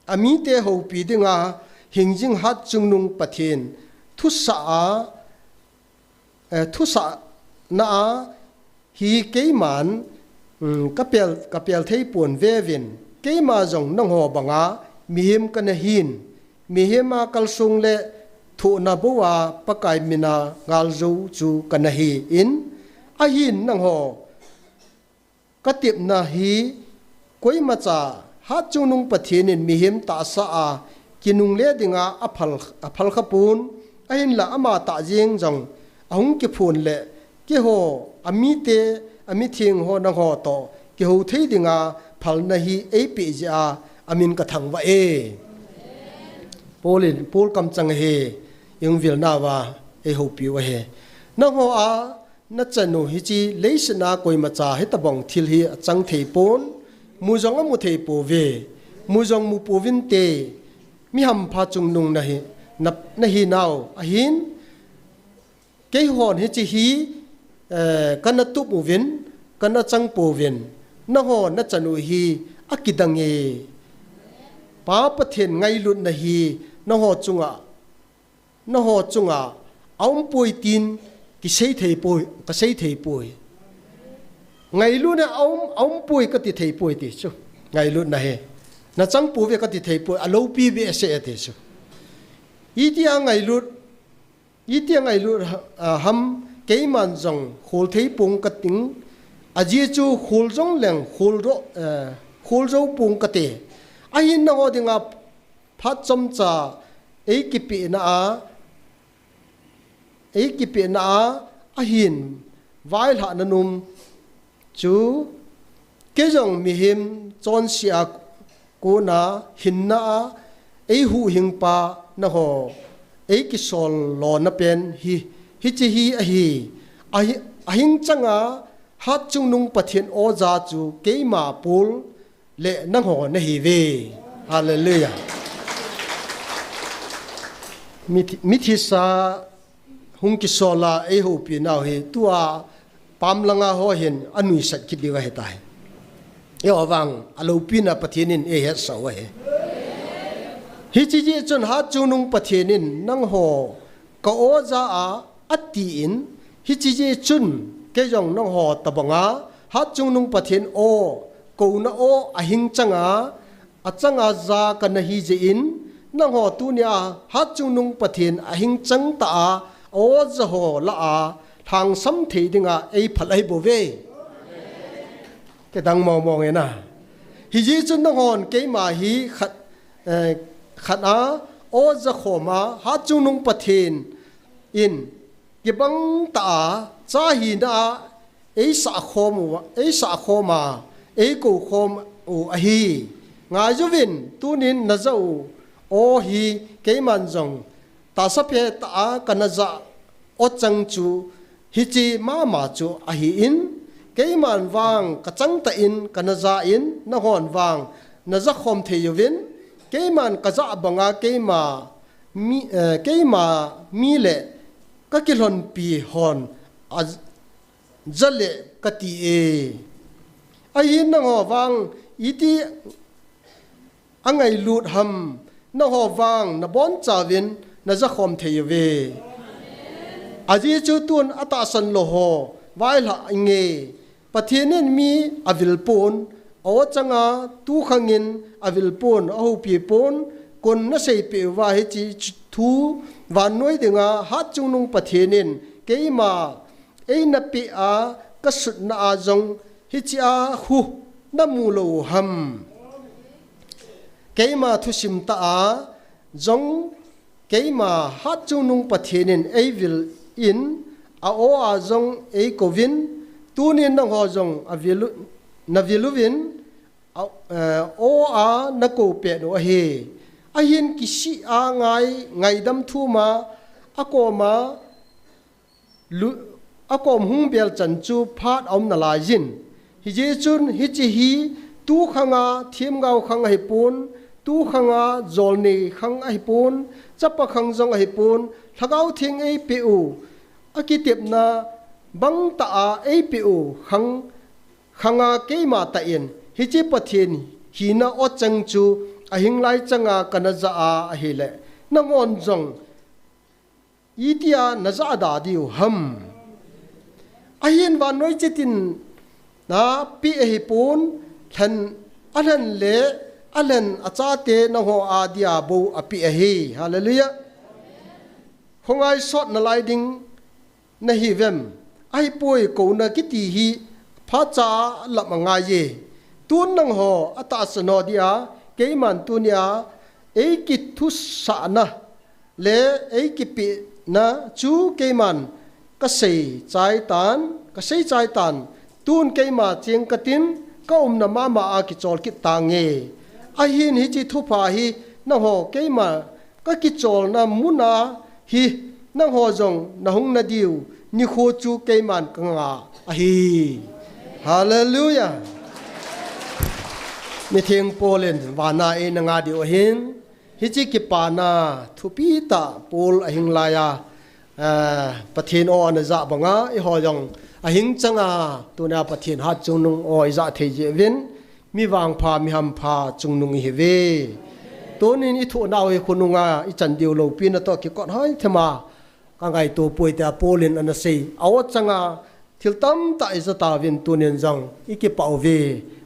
Amite houpi dinga hingjing hat chungnung Pathen thusah a, eh, thusahna a hi keiman, um, ka pel, ka pel thei pon vevin, keima jong nangho banga mihem ka na hin, mihem a kalsong le thohna bou a Pakai mina ngal jou chu ka na hi in, ahin nangho ka tepna hi koimacha hat chungnung Pathen in mihem tahsa a kinungle dinga a phal, a phal kha pon, ahinla ama tah jeng jong ahung kiphon le keiho amite, amitheng ho nangho toh kihou thei dinga phalna hi eipeh jeh a amin ka thangvah e. Paul in, Paul kamchang ahi, i hung vil nauva ei houpiu ahi. Nangho a na chan u hiche leiset a koimacha hitabang thil hi achang thei pon, mu jong amu thei pouve, mu jong mu pouvinte, mi hampha chungnung na hi, na, na hi nau ahin, keihon hiche hi, eh, ka na tup uvin, ka na chang pouvin, nangho na chan u hi akidang e. Pa Pathen ngailutna hi nangho chunga nangho chunga aumpoi tin kisei thei poi, ka sei thei poi. Ngailutna aum, aumpoi ka ti thei poi ti chu. Ngailutna hi. Na chang pouve ka ti thei poi, aloupi behseh e ti chu. Itia ngailut, itia ngailut, ah, ham keiman jong khol thei pong ka ting. Ajeh chu khol jong leng khol ro, eh, khol jou pong ka ti. Ahin nangho dinga phat chomcha ei kipehna a, ei kipehna a, ahin vailhahna nom chu, kei jong mihem chonse a kona hinna a ei huhhing pa nangho ei kisol lona pen hi, hiche hi ahi, ahi, ahing changa hat chungnung Pathen oja chu keima Paul le nangho na hiuve. Hallelujah. Mithi, mithisa hung kisol a ei houpi nau hi tua pam langa ho hin anuisat kit diu ahi tai. Eiho vang aloupina Pathen in ei hetsah u ahi. Hiche jeh chun hat chungnung Pathen in nangho ka oja a, atin, hiche jeh chun, kei jong nangho tabanga, hat chungnung Pathen o, kouna o, ahing changa, achanga ja ka na hi jeh in, nangho tunia, hat chungnung Pathen ahing chang tah a, oja ho lah a, lhangsam thei dinga, ei phal ahi bouve. Kei dang mong mong e na. Hijeh chun nanghon keima hi khat, eh, khat a, oja khom a, hat chungnung Pathen in kibang tah a, cha hina a, ei sah khom u, ei sah khom a, eikou khom u ahi. Ngaiuvin, tunin najah u aw hi keiman jong tahsa pet a kana jah aw chang chu hiche mama chu ahin, keiman vang kachangtah in kana jah in, nanghon vang najah khom thei uvin, keiman kajah banga keima mi, eh, keima mi le kakilhonpi hon ajah le kati e. Ahin nangho vang iti angailut ham, nangho vang nabonchauvin najah khom thei uve. Ajeh chu tun atahsan lou ho vaihlah inge. Pathen in mi avil pon, aw changa tukhangin avil pon, ahoupi pon, kon nasei peh uva hiche thu vannoi dinga hatchungnung Pathen in keima eina peh a kasutna a jong hiche a khu namu lou u ham. Keima thusim tah a jong keima hatchungnung Pathen in eivil in a aw a jong eikouvin, tunin nangho jong avil u, navil uvin, a, eh, aw a nakou pet u ahi. Ahin kisih a ngai, ngaidam thum a, akoma lu, akom hung bel chan chu phat aum nalaiyin. Hijeh chun hiche hi tukhanga themgao khang ahipon, tukhanga jolnei khang ahipon, chapa khang jong ahipon, Lhagao Theng eipeh u, akitepna bangtah a eipeh u khang, khanga keima tah in hiche Pathen hina aw chang chu ahinglai changa kana jah a ahile, nanghon jong itia najah da diu ham. Ahin vannoi chitin napeh ahipon, lhen, alhen le alhen achate nangho adia bou apeh ahi. Hallelujah. Khongai sot nalai ding nahiuvem? Ahipoi, kouna kiti hi phacha lam angaiye. Tun nangho atahsan ho dia keiman tunia eikithusahna le eikipehna chu keiman kasei chai tan, kasei chai tan. Tun keima cheng katin, kaumna mama a kichol kit tange. Ahin hiche thupha hi nangho keima kakicholna muna hi nangho jong nahung nadiu nikho chu keiman kanga ahi. Hallelujah. Mitheng Paul in vana eina nga diu ahin, hiche kipana thupi tah Paul ahinglai a, eh, Pathen aw ana jah banga, eiho jong ahing changa tunia Pathen hatchungnung aw ijah thei jeh uvin, mi vangpha, mi hampha chungnung ihiuve. Tunin ithoh nau hi khonunga ichan diu loupina toh kikot hoi thema kangaito poi tia Paul in ana sei. Aw changa thil tamtah ijah tauvin tunin jong ikipah uve.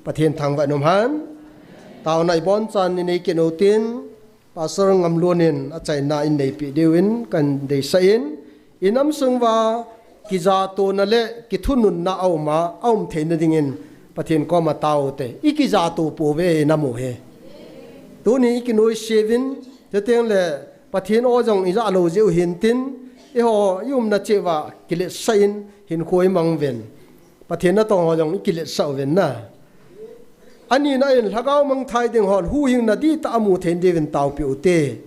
Pathen thangvah in umhen. Taona ibonchan in eikit utin, Pastor Ngamlun in achaina in neipi diuvin kahin deisah in, inam sunguva kijatona le kithununna auma, aum theina dingin Pathen koma taute. Ikijato pouve inam u hi. Tuni ikinoise uvin, chuteng le Pathen aw jong ijah lou jeh u hintin, eiho iumna cheh uva kiletsah in hinkho imang uvin. Pathen natong ho jong ikiletsah uvin na. Anina in Lhagao mangthai ding hon huhhingna dihtah amu thei diuvin taopi ute.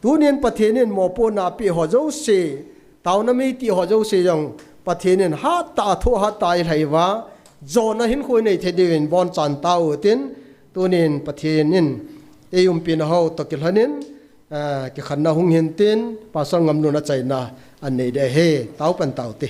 Tunin Pathen in mopohna apeh ho jouse, taona meiti ho jouse jong Pathen in hattah a thoh hattah a ilhai uva, jona hinkho inei thei diuvin bonchan tao utin, tunin Pathen in eiumpina ho toh kilhonin, ah, kikhenna hung hintin, Pastor Ngamlun achaina anei ding ahi, taopan taute.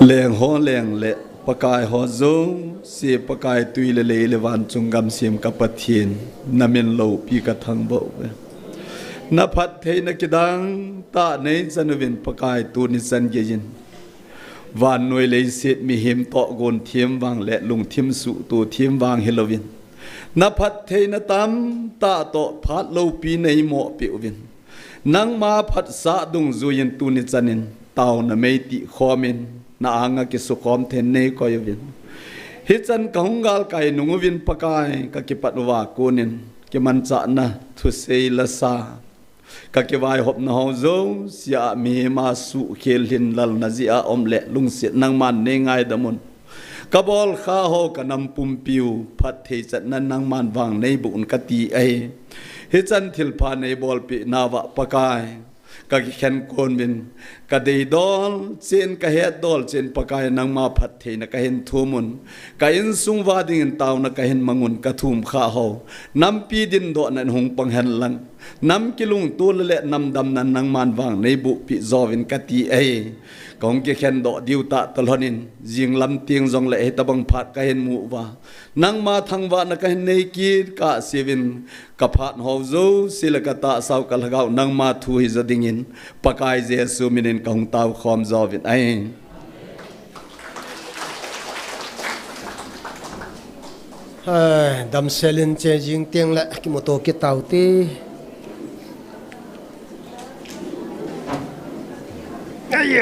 Leng ho leng le Pakai ho jouse, Pakai tui le lei le van chung gam sem ka Pathen, na min loupi ka thangvah uve. Na phattheina kidang tah nei chan uvin Pakai, tuni chan geiyin vannoi leiset mihem tohgon them vang le lungthim suhto them vang hilouvin, na phattheina tamtah toh phat loupi nei mohpeh uvin, nangma phatsah dungjuiyin tuni chanin taona mei tih khomin na anga kisukhom thei nei koi uvin. Hichan ka hung galkai nung uvin Pakai, ka kipat uva konin kimanchahna thusei lasa, ka kivaihopna ho jouse a mihem a suhkhel lhin lalna jeh a um le lungset nangman nei ngaidam un. Ka bolkha ho, ka nam pumpiu phatthei chatna nangman vang nei boh un kati ahi. Hichan thilpha nei bolpeh nauva Pakai, ka kikhen kon uvin, ka deidol chen, ka hetdol chen Pakai, nangma phattheina ka hin thum un. Ka insung uva dingin taona ka hin mang un, ka thum khah ho nampi dindohna in hung pang hen lang, nam kilungto le nam damna nangman vang nei bohpeh jouvin kati ahi. Ka hung kikhen doh diu tah talhon in, jinglam teng jongle hitabang phat ka hin mu uva, nangma thangvahna ka hin nei kit kah seuvin, ka phat ho jouse le ka tahsa u, ka lhagao nangma thu hijo dingin, Pakai Jesu minin ka hung tao khom jouvin ahi. Hai, damsel in che jing teng le kimuto kit taute. Ai,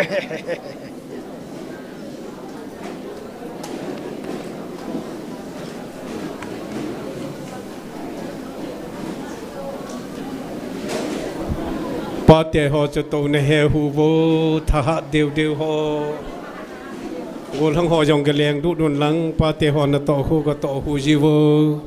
pate ho chu tou na he uvo, thahat deu deu ho. Gollhang ho jong kileng duh dun lang, pate ho natoh u, katoh u jiuvo.